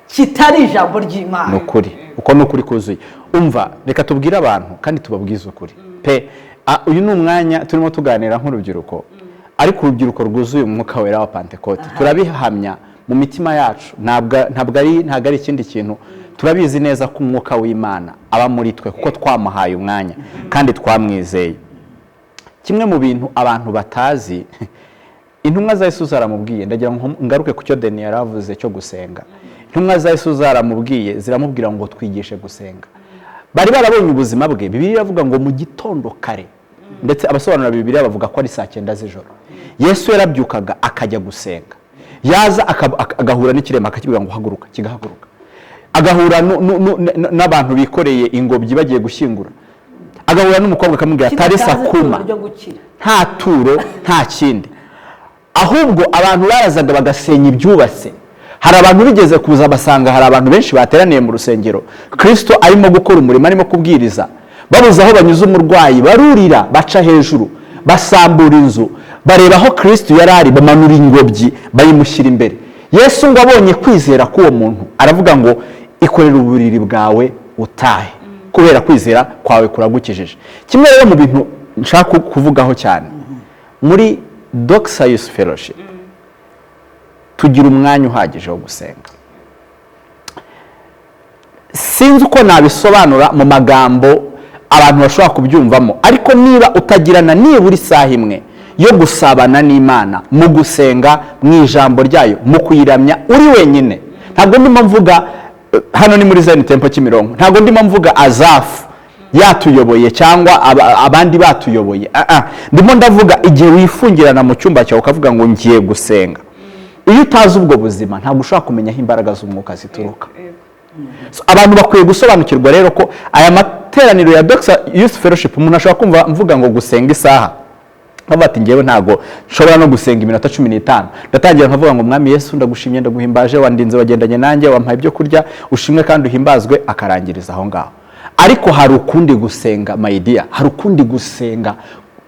S2: kitari ijambo ry'Imana.
S1: Ni ukuri, uko ni ukuri kuzuye. Umva, reka tubwire abantu kandi tubabwize ukuri pe. Uyu ni umwanya turimo tuganira nk'urubyiruko, ariko urubyiruko rwuzuye Umwuka Wera wa Pantekote. Turabihamya mu mitima yacu, ntabwo ari ikindi kintu. Turabizi neza ko Umwuka w'Imana aba muri twe kuko twamuhaye umwanya kandi twamwizeye. Kimwe mu bintu abantu batazi, intumwa za Yesu zaramubwiye, ndagira ngo ngaruke ku cyo Deni yari avuze cyo gusenga. Intumwa za Yesu zaramubwiye, ziramubwira ngo twigishe gusenga. Bari barabonye ubuzima bwe. Bibiliya iravuga ngo mu gitondo kare, ndetse abasobanura Bibiliya bavuga ko ari saa 9 z'ijoro, Yesu yarabyukaga akajya gusenga. Yaza agahura n'ikirema, akakibwira ngo haguruka, kigahaguruka. Agahura n'abantu bikoreye ingobyi bagiye gushyingura, agahura n'umukobwa akamubwira tarisa
S2: Kidatanze ituro
S1: kuma
S2: ryo gukira.
S1: Nta turo, nta kindi, ahubwo abantu barazaga bagasenya ibyubatse. Hari abantu bigeze kuza basanga hari abantu benshi bateraniye mu rusengero, Kirisito arimo gukora umurimo, arimo kubwiriza, babuze aho banyuze umurwayi, barurira baca hejuru, basambura inzu, bareba aho Kirisito yari ari, bamanura ingobyi bayimushyira imbere. Yesu ngo abonye kwizera k'uwo muntu, aravuga ngo ikorere uburiri bwawe utahe, kubera kwizera kwawe kuragukijije. Kimwe rero mu bintu nshaka kuvugaho cyane, muri Doxa Youth Fellowship tugira umwanya uhagije wo gusenga. Sinzi uko nabisobanura mu magambo abantu bashobora kubyumvamo, ariko niba utagirana nibura isaha imwe yo gusabana n'Imana mu gusenga, mu ijambo ryayo, mu kuyiramya uri wenyine, ntabwo ndimo mvuga hano ni muri Zion Temple Kimironko, ntabwo ndimo mvuga Azafu yatuyoboye cyangwa abandi batuyoboye. Ah, ah. Ndimo ndavuga igihe wifungirana mu cyumba cyawe ukavuga ngo ngiye gusenga. Iyo utazi ubwo buzima, ntabwo ushobora kumenya aho imbaraga z'umwuka zituruka. So, abantu bakwiye gusobanukirwa rero ko aya materaniro ya Doxa Youth Fellowship, umuntu ashobora kumva mvuga ngo gusenga isaha, nkavuga ati ngewe ntabwo nshobora no gusenga iminota 15. Ndatangira nkavuga ngo Mwami Yesu, ndagushimye, ndaguhimbaje, wandinze, wagendanye nanjye, wampaye ibyo kurya, ushimwe kandi uhimbazwe, akarangiriza aho ngaho. Ariko hari ukundi gusenga, my dear, hari ukundi gusenga.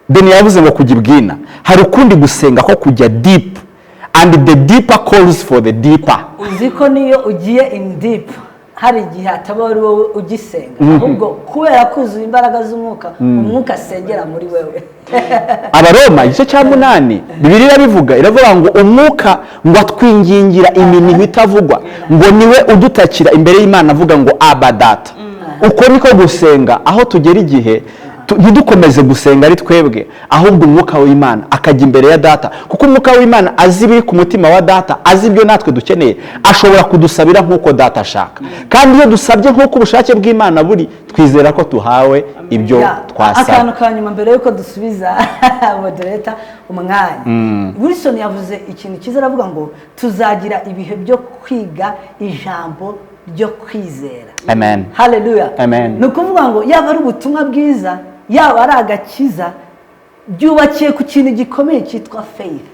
S1: Deni yavuze ngo kujya ibwina, hari ukundi gusenga ko kujya deep, and the deeper calls for the deeper.
S2: Uzi ko niyo ugiye in deep, hari igihe hataba ari wowe ugisenga, ahubwo kubera kuzuye imbaraga z'umwuka, umwuka asengera muri wewe.
S1: Abaroma igice cya 8, Bibiliya irabivuga, iravuga ngo umwuka ngo atwingingira iminiho itavugwa, ngo niwe udutakira imbere y'Imana avuga ngo aba data. Uko niko gusenga, aho tugera igihe ntidukomeze gusenga ari twebwe, ahubwo Umwuka w'Imana akajya imbere ya Data, kuko Umwuka w'Imana azi ibiri ku mutima wa Data, azi ibyo natwe dukeneye, ashobora kudusabira nk'uko Data ashaka. Kandi iyo dusabye nk'uko ubushake bw'Imana buri, twizera ko tuhawe ibyo
S2: Ya,
S1: twasaba.
S2: Akantu ka nyuma mbere y'uko dusubiza moderator umwanya, Wilson yavuze ikintu cyiza, aravuga ngo tuzagira ibihe byo kwiga ijambo ryo kwizera.
S1: Amen.
S2: Haleluya.
S1: Amen.
S2: Ni ukuvuga ngo yaba ari ubutumwa bwiza, yaba ari agakiza, byubakiye ku kintu gikomeye cyitwa faith.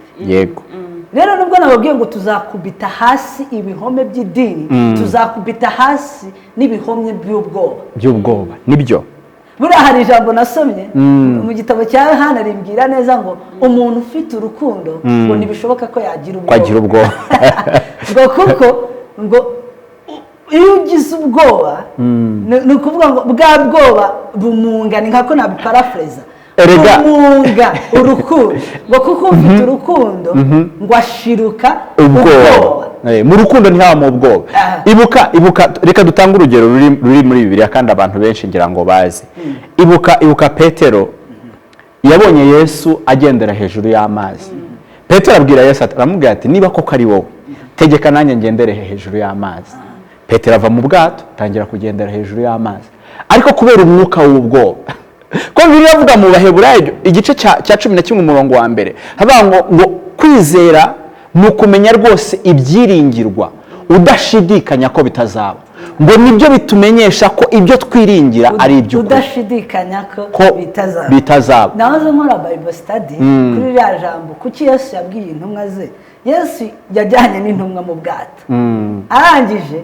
S2: Rero nubwo nababwiye ngo tuzakubita hasi ibihome by'idini, tuzakubita hasi n'ibihome by'ubwoba.
S1: By'ubwoba, nibyo.
S2: Buriya hari ijambo nasomye mu gitabo cya Yohana rimbwira neza ngo umuntu ufite urukundo ngo ntibishoboka ko yagira ubwoba.
S1: Kwagira ubwoba.
S2: Ngo kuko ngo iyo ugize ubwoba, ni ukuvuga ngo bwa bwoba bumunga, ni nka ko nabiparafureza,
S1: Erega.
S2: bumunga urukundo, ngo kuko ufite urukundo ngo ashiruka
S1: ubwoba. Mu rukundo ntihabamo ubwoba. Ibuka, ibuka, reka dutange urugero ruri muri Bibiliya kandi abantu benshi ngira ngo bazi. Ibuka, ibuka Petero yabonye Yesu agendera hejuru y'amazi. Petero abwira Yesu aramubwira ati niba koko ari wowe, tegeka nanjye ngendere hejuru y'amazi. Petero ava mu bwato, atangira kugendera hejuru y'amazi. Ariko kubera umwuka w'ubwoba, ko Bibiliya iravuga mu Baheburayo igice cya 11 umurongo wa mbere, havuga ngo kwizera ni ukumenya rwose ibyiringirwa udashidikanya ko bitazaba, ngo nibyo bitumenyesha ko ibyo twiringira ari iby'ukuri.
S2: Udashidikanya ko bitazaba.
S1: Bitazaba.
S2: Nahoze nkora Bible study kuri ririya jambo. Kuki Yesu yabwiye intumwa ze? Yesu yajyanye n'intumwa mu bwato, arangije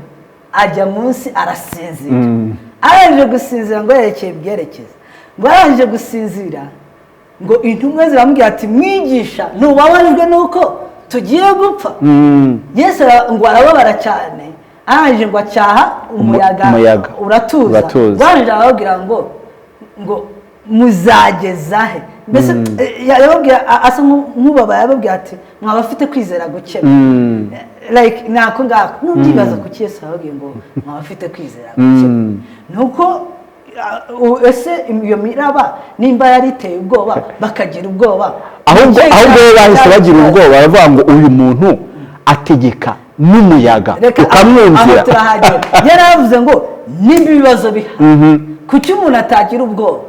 S2: ajya munsi arasinzira. Arangije gusinzira ngo yerekeye ibyerekezo, ngo arangije gusinzira, ngo intumwa ziramubwira ati: "Mwigisha, ntubabajwe n'uko tugiye gupfa?" Yesu ngo arababara cyane, arangije ngo acyaha umuyaga,
S1: Umuyaga.
S2: uratuza.
S1: Uratuza.
S2: Arangije arababwira ngo "Muzageza he?" Mbese yababwira asa nk'ubabaye, yababwira ati: "Mwaba afite kwizera guke." Like nako ngako nubyibaza, kuki Yesu yababwiye ngo "Mwaba afite kwizera guke"? Nuko ese iyo miraba nimba yari iteye ubwoba, bakagira ubwoba,
S1: Ahubwo
S2: icyo
S1: ahubwo bo bahise
S2: cyari
S1: bagira
S2: ikibazo?
S1: ubwoba, baravuga ngo: "Uyu muntu ategeka n'umuyaga
S2: Reka
S1: ukamwumvira."
S2: aho turahagera. Yaravuze ngo nimba ibibazo bihari, kuki umuntu atagira ubwoba?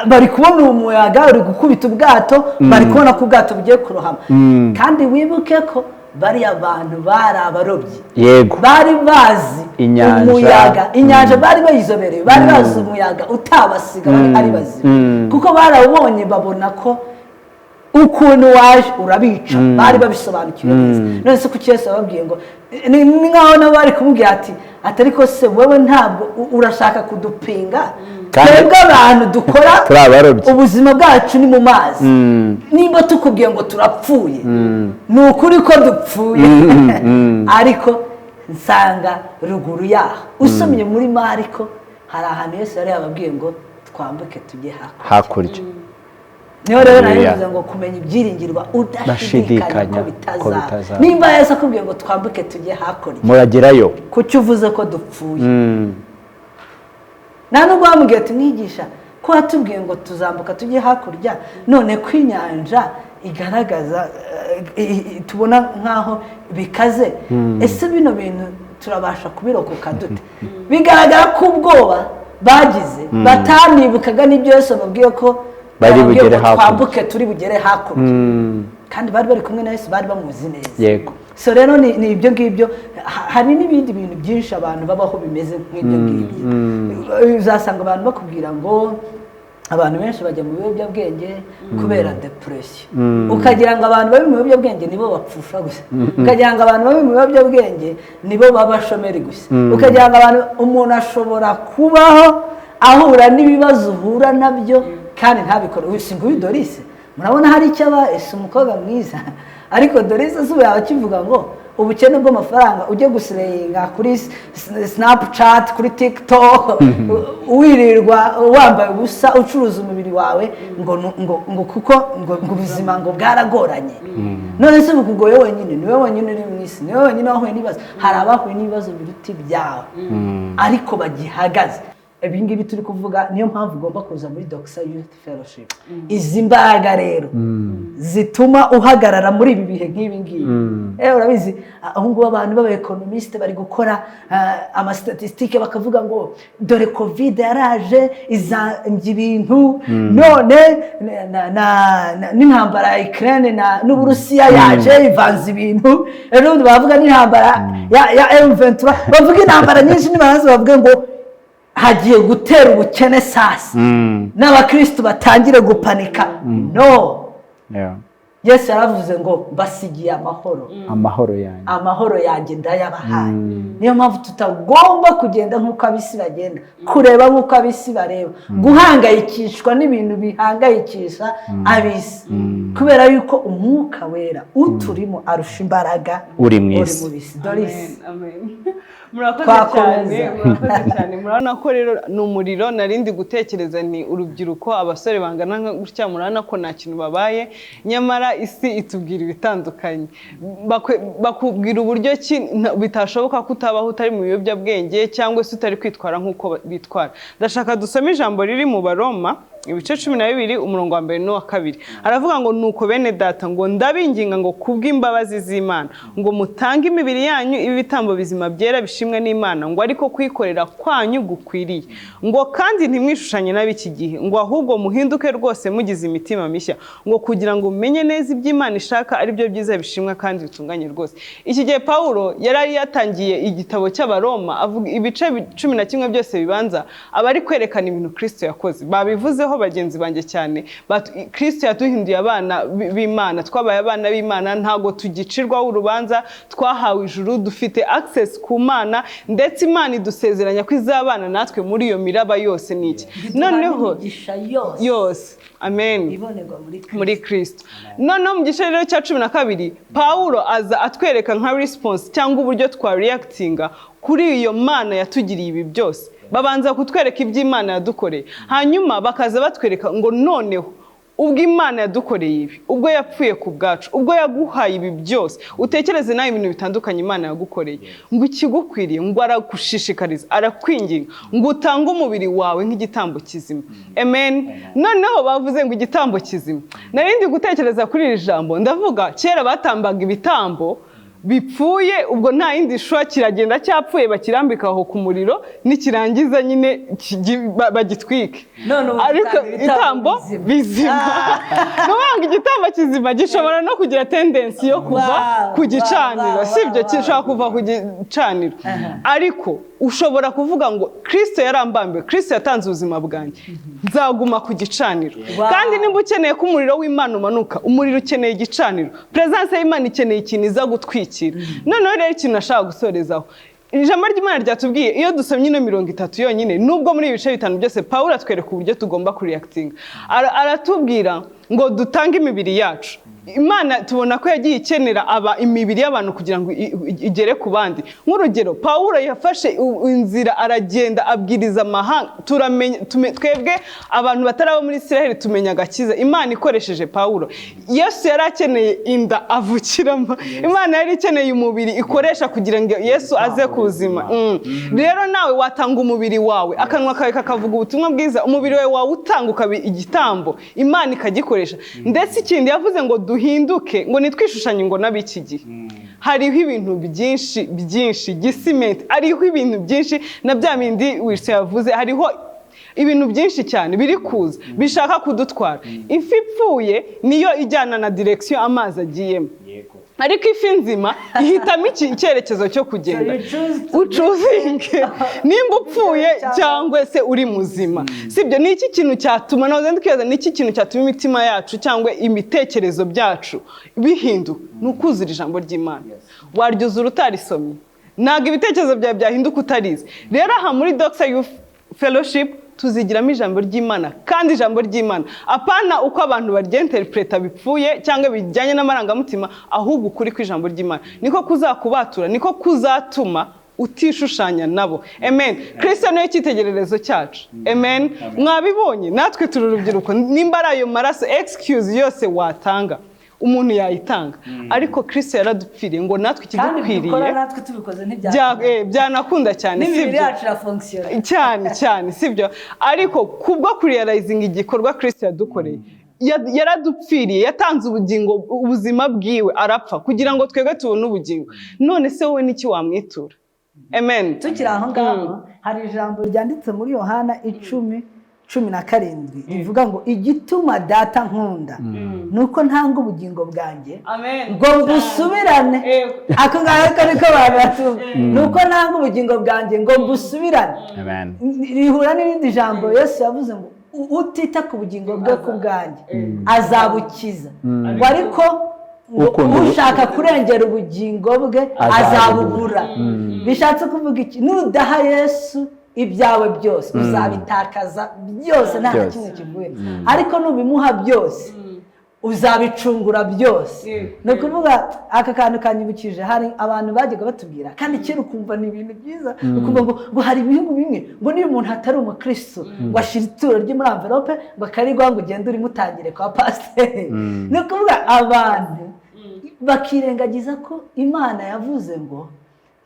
S2: Bari kubona umuyaga uri gukubita ubwato, bari kubona ko ubwato bugiye kurohama. Kandi wibuke ko bariya bantu bari abarobyi, bari bazi
S1: Inyanja.
S2: umuyaga, inyanja bari bayizobereye, bari bazi umuyaga utabasiga bari ari bazima, kuko barawubonye, babona ko ukuntu waje urabica, bari babisobanukiwe neza. None se kuki Yesu yababwiye ngo ni nkaho nabo bari kumubwira ati atari ko se wowe ntabwo urashaka kudupinga?
S1: Kandi
S2: Twebwe abantu dukora
S1: turi abarobyi.
S2: ubuzima bwacu ni mu mazi. Nimba tukubwiye ngo turapfuye, ni ukuri ko dupfuye. Ariko nsanga ruguru yaho, usomye muri Mariko, hari ahantu Yesu yari yababwiye ngo twambuke tujye hakurya.
S1: Hakurya.
S2: Niho rero nari
S1: Haleluya.
S2: bivuze ngo kumenya ibyiringirwa udashidikanya
S1: Udashidikanya
S2: ko
S1: ko
S2: bitazaba.
S1: bitazaba.
S2: Nimba Yesu akubwiye ngo twambuke tujye hakurya,
S1: Muragerayo.
S2: kuki uvuze ko dupfuye? Nta nubwo bamubwiye ati: "Mwigisha, ko watubwiye ngo tuzambuka tujye hakurya, none ko inyanja igaragaza tubona nk'aho bikaze, ese bino bintu turabasha kubirokoka dute?" Bigaragara ko ubwoba bagize batanibukaga n'ibyo Yesu babwiye ko
S1: Bari
S2: bababwiye
S1: bugere
S2: ngo
S1: hakurya.
S2: twambuke, turi bugere hakurya. Kandi bari bari kumwe na Yesu, bari bamuzi neza. So rero ni ibyo ngibyo. Hari n'ibindi bintu byinshi abantu babaho bimeze nk'ibyo ngibyo. Uzasanga abantu bakubwira ngo abantu benshi bajya mu biyobyabwenge kubera depression, ukagira ngo abantu bari mu biyobyabwenge nibo bapfusha gusa, ukagira ngo abantu bari mu biyobyabwenge nibo baba bashomeri gusa, ukagira ngo abantu, umuntu ashobora kubaho ahura n'ibibazo uhura nabyo kandi ntabikore. Uyu si nguyu Dorise, murabona hari icyo aba ese umukobwa mwiza, ariko Dorise si ubu yaba akivuga ngo ubukene bw'amafaranga, ujye guslayinga kuri Snapchat, kuri TikTok, wirirwa wambaye ubusa, ucuruza umubiri wawe, ngo kuko ngo ubuzima ngo bwaragoranye. None se bukugoye wenyine? Niwe wenyine uri mu isi? Niwe wenyine wahuye n'ibibazo? Hari abahuye n'ibibazo biruta ibyawe ariko bagihagaze. Ibi ngibi turi kuvuga, niyo mpamvu ugomba kuza muri Doxa Youth Fellowship. Izi mbaraga rero zituma uhagarara muri ibi bihe nk'ibi ngibi. Urabizi, ubu ngubu abantu b'aba économistes bari gukora amastatisitike, bakavuga ngo dore COVID yaraje izambya ibintu, none n'intambara ya Ukraine n'Uburusiya yaje ivanze ibintu, ejo bundi baravuga n'intambara ya M23, bavuga intambara nyinshi, nibarangiza bavuge ngo hagiye gutera ubukene sasa, n'abakirisitu batangire gupanika. No, Yesu yaravuze ngo: "Mbasigiye amahoro,
S1: Amahoro yanjye.
S2: amahoro yanjye ndayabahaye." Niyo mpamvu tutagomba kugenda nk'uko ab'isi bagenda, kureba nk'uko ab'isi bareba, guhangayikishwa n'ibintu bihangayikisha ab'isi, kubera yuko Umwuka Wera uturimo arusha imbaraga
S1: Uri mu isi.
S2: Mu bisi. Doris.
S3: Amen, amen. Murakoze
S2: Twakomeza.
S3: cyane, murakoze cyane. Murabona ko rero ni umuriro. Narindi gutekereza ni urubyiruko, abasore bangana nka gutya, murabona ko nta kintu babaye, nyamara isi itubwira ibitandukanye. Bakubwira uburyo ki bitashoboka ko utabaho utari mu biyobyabwenge cyangwa se utari kwitwara nk'uko bitwara. Ndashaka dusome ijambo riri mu Baroma. Ibice 12, umurongo wa mbere n'uwa kabiri, aravuga ngo: "Nuko bene data, ngo ndabinginga ngo kubw'imbabazi z'Imana ngo mutange imibiri yanyu ibe ibitambo bizima, byera, bishimwe n'Imana, ngo ariko kwikorera kwanyu gukwiriye, ngo kandi ntimwishushanye n'ab'iki gihe, ngo ahubwo muhinduke rwose mugize imitima mishya, ngo kugira ngo mumenye neza ibyo Imana ishaka, ari byo byiza, bishimwa kandi bitunganye rwose." Iki gihe Pawulo yari yatangiye igitabo cy'Abaroma, avuga ibice 11 byose bibanza, aba ari kwerekana ibintu Kristo yakoze. Babivuzeho bagenzi banjye cyane. Kristo yaduhinduye abana b'Imana, twabaye abana b'Imana, ntabwo tugicirwaho urubanza, twahawe ijuru, dufite access ku Mana, ndetse Imana idusezeranya ko izabana natwe muri iyo miraba yose. Ni iki noneho?
S2: Imigisha yose
S3: Yose, amen.
S2: Ibonerwa muri Kristo.
S3: Muri Kristo. Noneho mu gice rero cya 12, Pawulo aza atwereka nka response cyangwa uburyo twa reactinga kuri iyo Mana yatugiriye ibi byose. Babanza kutwereka ibyo Imana yadukoreye, hanyuma bakaza batwereka ngo noneho ubwo Imana yadukoreye ibi, ubwo yapfuye ku bwacu, ubwo yaguhaye ibi byose, utekereze nawe ibintu bitandukanye Imana yagukoreye, ngo ikigukwiriye, ngo aragushishikariza, arakwinginga ngo utange umubiri wawe nk'igitambo kizima. Amen. Noneho bavuze ngo igitambo kizima. Nari ndi gutekereza kuri iri jambo, ndavuga kera batambaga ibitambo bipfuye, ubwo nta yindi shusho, kiragenda cyapfuye, bakirambika aho ku muriro, nikirangiza nyine bagitwike.
S2: None ubu
S3: Ariko
S2: dutanga ibitambo
S3: ibitambo
S2: bizima.
S3: Bizima, ni ukuvuga ngo igitambo kizima gishobora no kugira tendency yo kuva ku gicaniro, sibyo? Gishobora kuva ku gicaniro, ariko ushobora kuvuga ngo Kirisito yarambambiwe, Kirisito yatanze ubuzima bwanjye, nzaguma ku gicaniro. Kandi nimba ukeneye ko umuriro w'Imana umanuka, umuriro ukeneye igicaniro, presence y'Imana ikeneye ikintu iza gutwikira. Noneho rero ikintu nashaka gusorezaho, ijambo ry'Imana ryatubwiye, iyo dusomye ino mirongo itatu yonyine, nubwo muri ibi bice bitanu byose Pawulo atwereka uburyo tugomba kureactinga, aratubwira ngo dutange imibiri yacu. Imana tubona ko yagiye ikenera aba imibiri y'abantu kugira ngo igere ku bandi. Nk'urugero, Pawulo yafashe inzira, aragenda, abwiriza amahanga. Turamenya twebwe abantu batari abo muri Israel tumenya agakiza Imana ikoresheje Pawulo. Yesu yari akeneye inda avukiramo, Imana yari ikeneye umubiri ikoresha kugira ngo Yesu aze ku buzima. Rero nawe watanga umubiri wawe, akanwa kawe kakavuga ubutumwa bwiza, umubiri wawe wawutanga ukaba igitambo, Imana ikagikoresha. Ndetse ikindi yavuze ngo duhinduke, ngo nitwishushanye ngo n'ab'iki gihe. Hariho ibintu byinshi byinshi, gisimenti, hariho ibintu byinshi na bya bindi Wilson yavuze, hariho ibintu byinshi cyane biri kuza bishaka kudutwara. Ifi ipfuye niyo ijyana na direction amazi agiyemo, ariko ifi nzima ihitamo icyerekezo cyo kugenda.
S2: So you choose to
S3: Uchoosinge nimba upfuye cyangwa se uri muzima, sibyo? Ni iki kintu cyatuma, nahoze ndi kwibaza, ni iki kintu cyatuma imitima yacu cyangwa imitekerezo byacu bihinduka? Ni ukuzura ijambo ry'Imana. Waryuzura utarisomye? Ntabwo ibitekerezo byawe byahinduka utarize. Rero aha muri Doxa Youth Fellowship tuzigiramo ijambo ry'Imana, kandi ijambo ry'Imana apana uko abantu baryinterpreta bipfuye cyangwa bijyanye n'amarangamutima, ahubwo ukuri kw'ijambo ry'Imana niko kuzakubatura, niko kuzatuma utishushanya nabo. Amen. Kristo niwe cyitegererezo cyacu. Amen. Mwabibonye, natwe turi urubyiruko. Nimba ari ayo maraso, excuse yose watanga umuntu yayitanga, ariko Kristo yaradupfiriye ngo natwe
S2: Kandi
S3: ikidukwiriye
S2: dukora natwe tubikoze ntibyakunda.
S3: Byanakunda cyane.
S2: N'imibiri
S3: Sibyo?
S2: yacu irafonctionna.
S3: Cyane cyane, sibyo? Ariko kubwo kurealizinga igikorwa Kristo yadukoreye, yaradupfiriye, yatanze ubugingo, ubuzima bwiwe, arapfa kugira ngo twebwe tubone ubugingo. None se wowe niki wamwitura? Amen.
S2: Tukiri aho ngaho, hari ijambo ryanditse muri Yohana 10:17 rivuga ngo: "Igituma Data nkunda ni uko ntanga ubugingo bwanjye
S3: Amen.
S2: ngo mbusubirane."
S3: Yego.
S2: Ako ngako niko abantu batumva: "Ni uko ntanga ubugingo bwanjye ngo mbusubirane."
S1: Amen.
S2: Rihura n'irindi jambo Yesu yavuze ngo: "Utita ku bugingo bwe ku bwanjye azabukiza," ngo ariko ngo "ushaka kurengera ubugingo bwe
S1: azabubura.
S2: Azabubura." Bishatse kuvuga iki? Nudaha Yesu ibyawe byose, uzabitakaza byose, nta na
S1: Byose.
S2: kimwe kivuye, ariko nubimuha byose uzabicungura byose. Ni ukuvuga aka kantu kanyibukije, hari abantu bajyaga batubwira, kandi kera ukumva ni ibintu byiza, ukumva ngo hari ibihugu bimwe ngo niyo umuntu atari umukristo ngo ashyira ituro rye muri enveloppe, ngo akariguha, ngo ugende urimutangire kwa pasiteri. Ni ukuvuga abantu bakirengagiza ko Imana yavuze ngo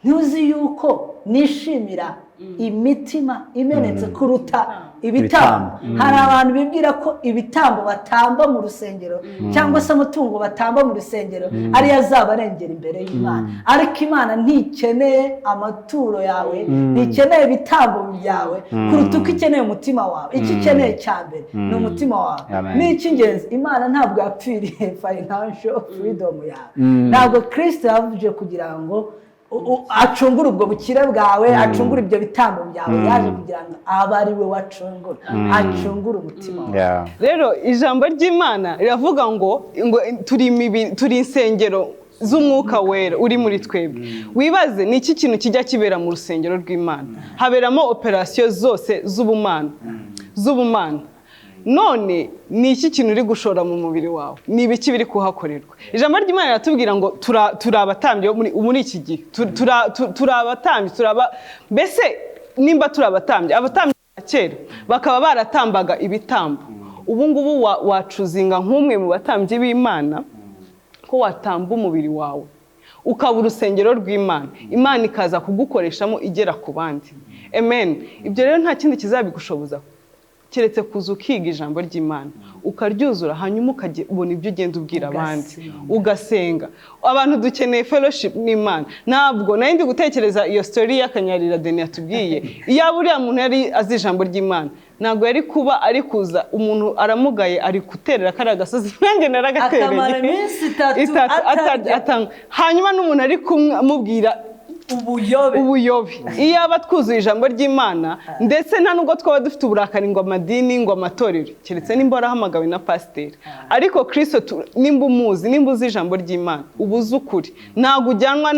S2: Ntuzi yuko nishimira imitima imenetse kuruta ibitambo. Hari abantu bibwira ko ibitambo batamba mu rusengero cyangwa se amatungo batamba mu rusengero ariyo azabarengera imbere y'Imana, ariko Imana ntikeneye amaturo yawe, ntikeneye ibitambo byawe kuruta uko ikeneye umutima wawe. Icyo ikeneye cya mbere ni umutima wawe. N'icy'ingenzi, Imana ntabwo yapfiriye financial freedom yawe. Ntabwo Kirisito yavuze kugira ngo acungure ubwo bukire bwawe, acungure ibyo bitambo byawe. Yaje kugira ngo abe ari we wacungura, acungure umutima wawe.
S3: Rero ijambo ry'Imana riravuga ngo turi imibiri, turi insengero z'Umwuka Wera uri muri twebwe. Wibaze, ni iki kintu kijya kibera mu rusengero rw'Imana? Haberamo operasiyo zose z'ubumana. None ni iki kintu uri gushora mu mubiri wawe? Ni ibiki biri kuhakorerwa? Ijambo ry'Imana riratubwira ngo turi abatambyi muri iki gihe. Turi abatambyi, mbese nimba turi abatambyi, abatambyi ba kera bakaba baratambaga ibitambo, ubu ngubu wachoosinga nk'umwe mu batambyi b'Imana ko watamba umubiri wawe ukaba urusengero rw'Imana, Imana ikaza kugukoreshamo igera ku bandi. Amen. Ibyo rero nta kindi kizabigushoboza keretse kuza ukiga ijambo ry'Imana, ukaryuzura, hanyuma ukabona ibyo ugenda ubwira abandi, ugasenga. Abantu dukeneye fellowship n'Imana. Ntabwo nari ndi gutekereza iyo story y'Akanyarira Deni yatubwiye. Iyaba uriya muntu yari azi ijambo ry'Imana, ntabwo yari kuba ari kuza umuntu aramugaye, ari guterera kariya gasozi, nanjye naragatereye.
S2: Akamara iminsi 3 atarya.
S3: Atanga. Hanyuma n'umuntu ari kumubwira
S2: ubuyobe.
S3: Ubuyobe. Iyaba twuzuye ijambo ry'Imana, ndetse nta nubwo twaba dufite uburakari ngo amadini, ngo amatorero, keretse nimba warahamagawe na pasiteri. Ariko Kirisito, nimba umuzi, nimba uzi ijambo ry'Imana, uba uzi ukuri. Ntabwo ujyanwa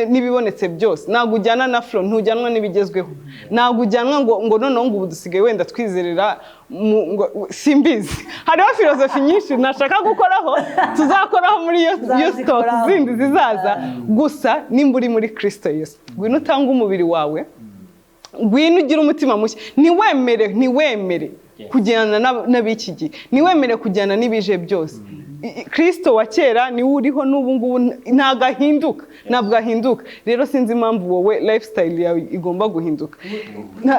S3: n'ibibonetse byose, ntabwo ujyana na flow, ntujyanwa n'ibigezweho, ntabwo ujyanwa ngo noneho ngo ubu dusigaye wenda twizerera ngo simbizi. Hariho filozofi nyinshi nashaka gukoraho, tuzakoraho muri iyo stock
S2: Tuzazikoraho.
S3: zindi zizaza. Gusa nimba uri muri Kirisito Yesu, ngwino utange umubiri wawe, ngwino ugire umutima mushya. Ntiwemere kujyana n'ab'iki gihe, ntiwemere kujyana n'ibije byose. Kirisito wa kera niwe uriho n'ubu ngubu, ntabwo ahinduka, ntabwo ahinduka. Rero sinzi impamvu wowe lifestyle yawe igomba guhinduka.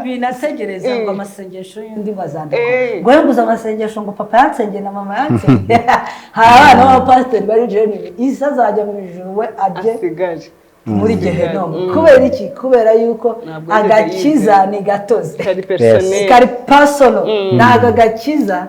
S2: Binategereza ngo amasengesho y'undi ngo azandikwa,
S3: Eh.
S2: ngo yunguze amasengesho, ngo papa yansengeye na mama yansengeye. Hari abana b'abapasiteri bari genuine, isi azajya mu ijuru, we ajye
S3: asigare
S2: muri gehenomu. Kubera iki? Kubera yuko
S3: Ntabwo yigeze
S2: agakiza
S3: yizera.
S2: ni gatozi,
S3: kari personnel.
S2: Kari personal. Ntabwo agakiza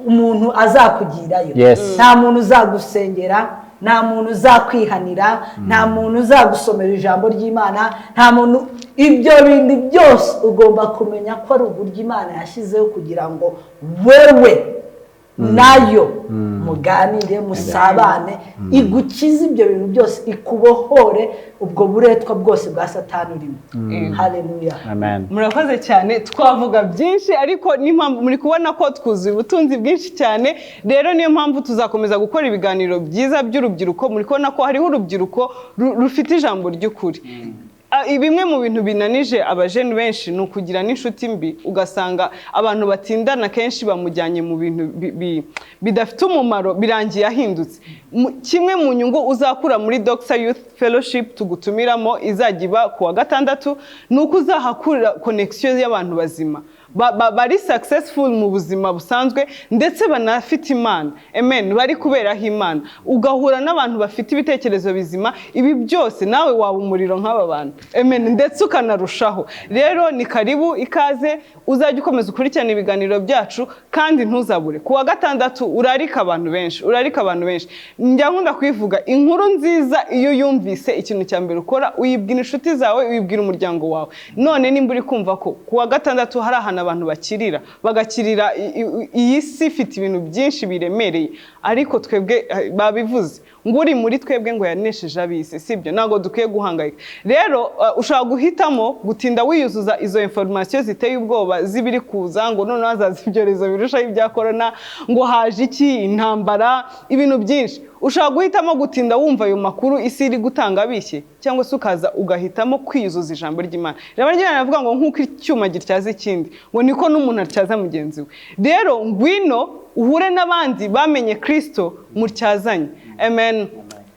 S2: umuntu azakugirayo. Nta muntu uzagusengera, nta muntu uzakwihanira, nta muntu uzagusomera ijambo ry'Imana, nta muntu. Ibyo bintu byose ugomba kumenya ko ari uburyo Imana yashyizeho kugira ngo wewe nayo muganire, musabane, igukize ibyo bintu byose, ikubohore ubwo buretwa bwose bwa Satani urimo. Haleluya.
S1: Amen.
S3: Murakoze cyane. Twavuga byinshi, ariko n'impamvu muri kubona ko twuzuye ubutunzi bwinshi cyane. Rero niyo mpamvu tuzakomeza gukora ibiganiro byiza by'urubyiruko. Muri kubona ko hariho urubyiruko rufite ijambo ry'ukuri. Bimwe mu bintu binanije abajeni benshi ni ukugira n'inshuti mbi, ugasanga abantu batindana kenshi bamujyanye mu bintu bidafite umumaro, birangiye ahindutse. Kimwe mu nyungu uzakura muri Doxa Youth Fellowship tugutumiramo, izajya iba ku wa gatandatu, ni uko uzahakurira connection y'abantu bazima bari successful mu buzima busanzwe, ndetse banafite Imana, amen, bari kuberaho Imana, ugahura n'abantu bafite ibitekerezo bizima. Ibi byose nawe waba umuriro nk'aba bantu, amen, ndetse ukanarushaho. Rero ni karibu, ikaze, uzajya ukomeza ukurikirana ibiganiro byacu kandi ntuzabure ku wa gatandatu. Urarika abantu benshi, urarika abantu benshi. Njya nkunda kubivuga, inkuru nziza iyo uyumvise, ikintu cya mbere ukora uyibwira inshuti zawe, uyibwira umuryango wawe. None nimba uri kumva ko ku wa gatandatu hari ahantu abantu bakirira, bagakirira, iyi si ifite ibintu byinshi biremereye, ariko twebwe babivuze ngo uri muri twebwe ngo yanesheje ab'isi, sibyo? Ntabwo dukwiye guhangayika. Rero ushobora guhitamo gutinda wiyuzuza izo information ziteye ubwoba z'ibiri kuza, ngo noneho hazaza ibyorezo birushaho ibya corona, ngo haje iki, intambara, ibintu byinshi. Ushobora guhitamo gutinda wumva ayo makuru isi iri gutanga abishye, cyangwa se ukaza ugahitamo kwiyuzuza ijambo ry'Imana. Ijambo ry'Imana rivuga ngo nk'uko icyuma gityaza ikindi, ngo niko n'umuntu atyaza mugenzi we. Rero ngwino uhure n'abandi bamenye Kristo, mutyazanye. Amen.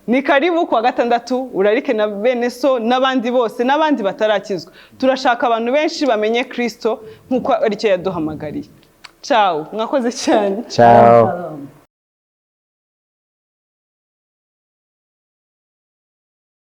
S3: Ni karibu kuwa gatandatu, urarike na bene so n'abandi bose n'abandi batarakizwa. Turashaka abantu benshi bamenye Kristo nk'uko aricyo yaduhamagariye. Ciao, mwakoze cyane.
S1: Ciao.
S2: Shalom.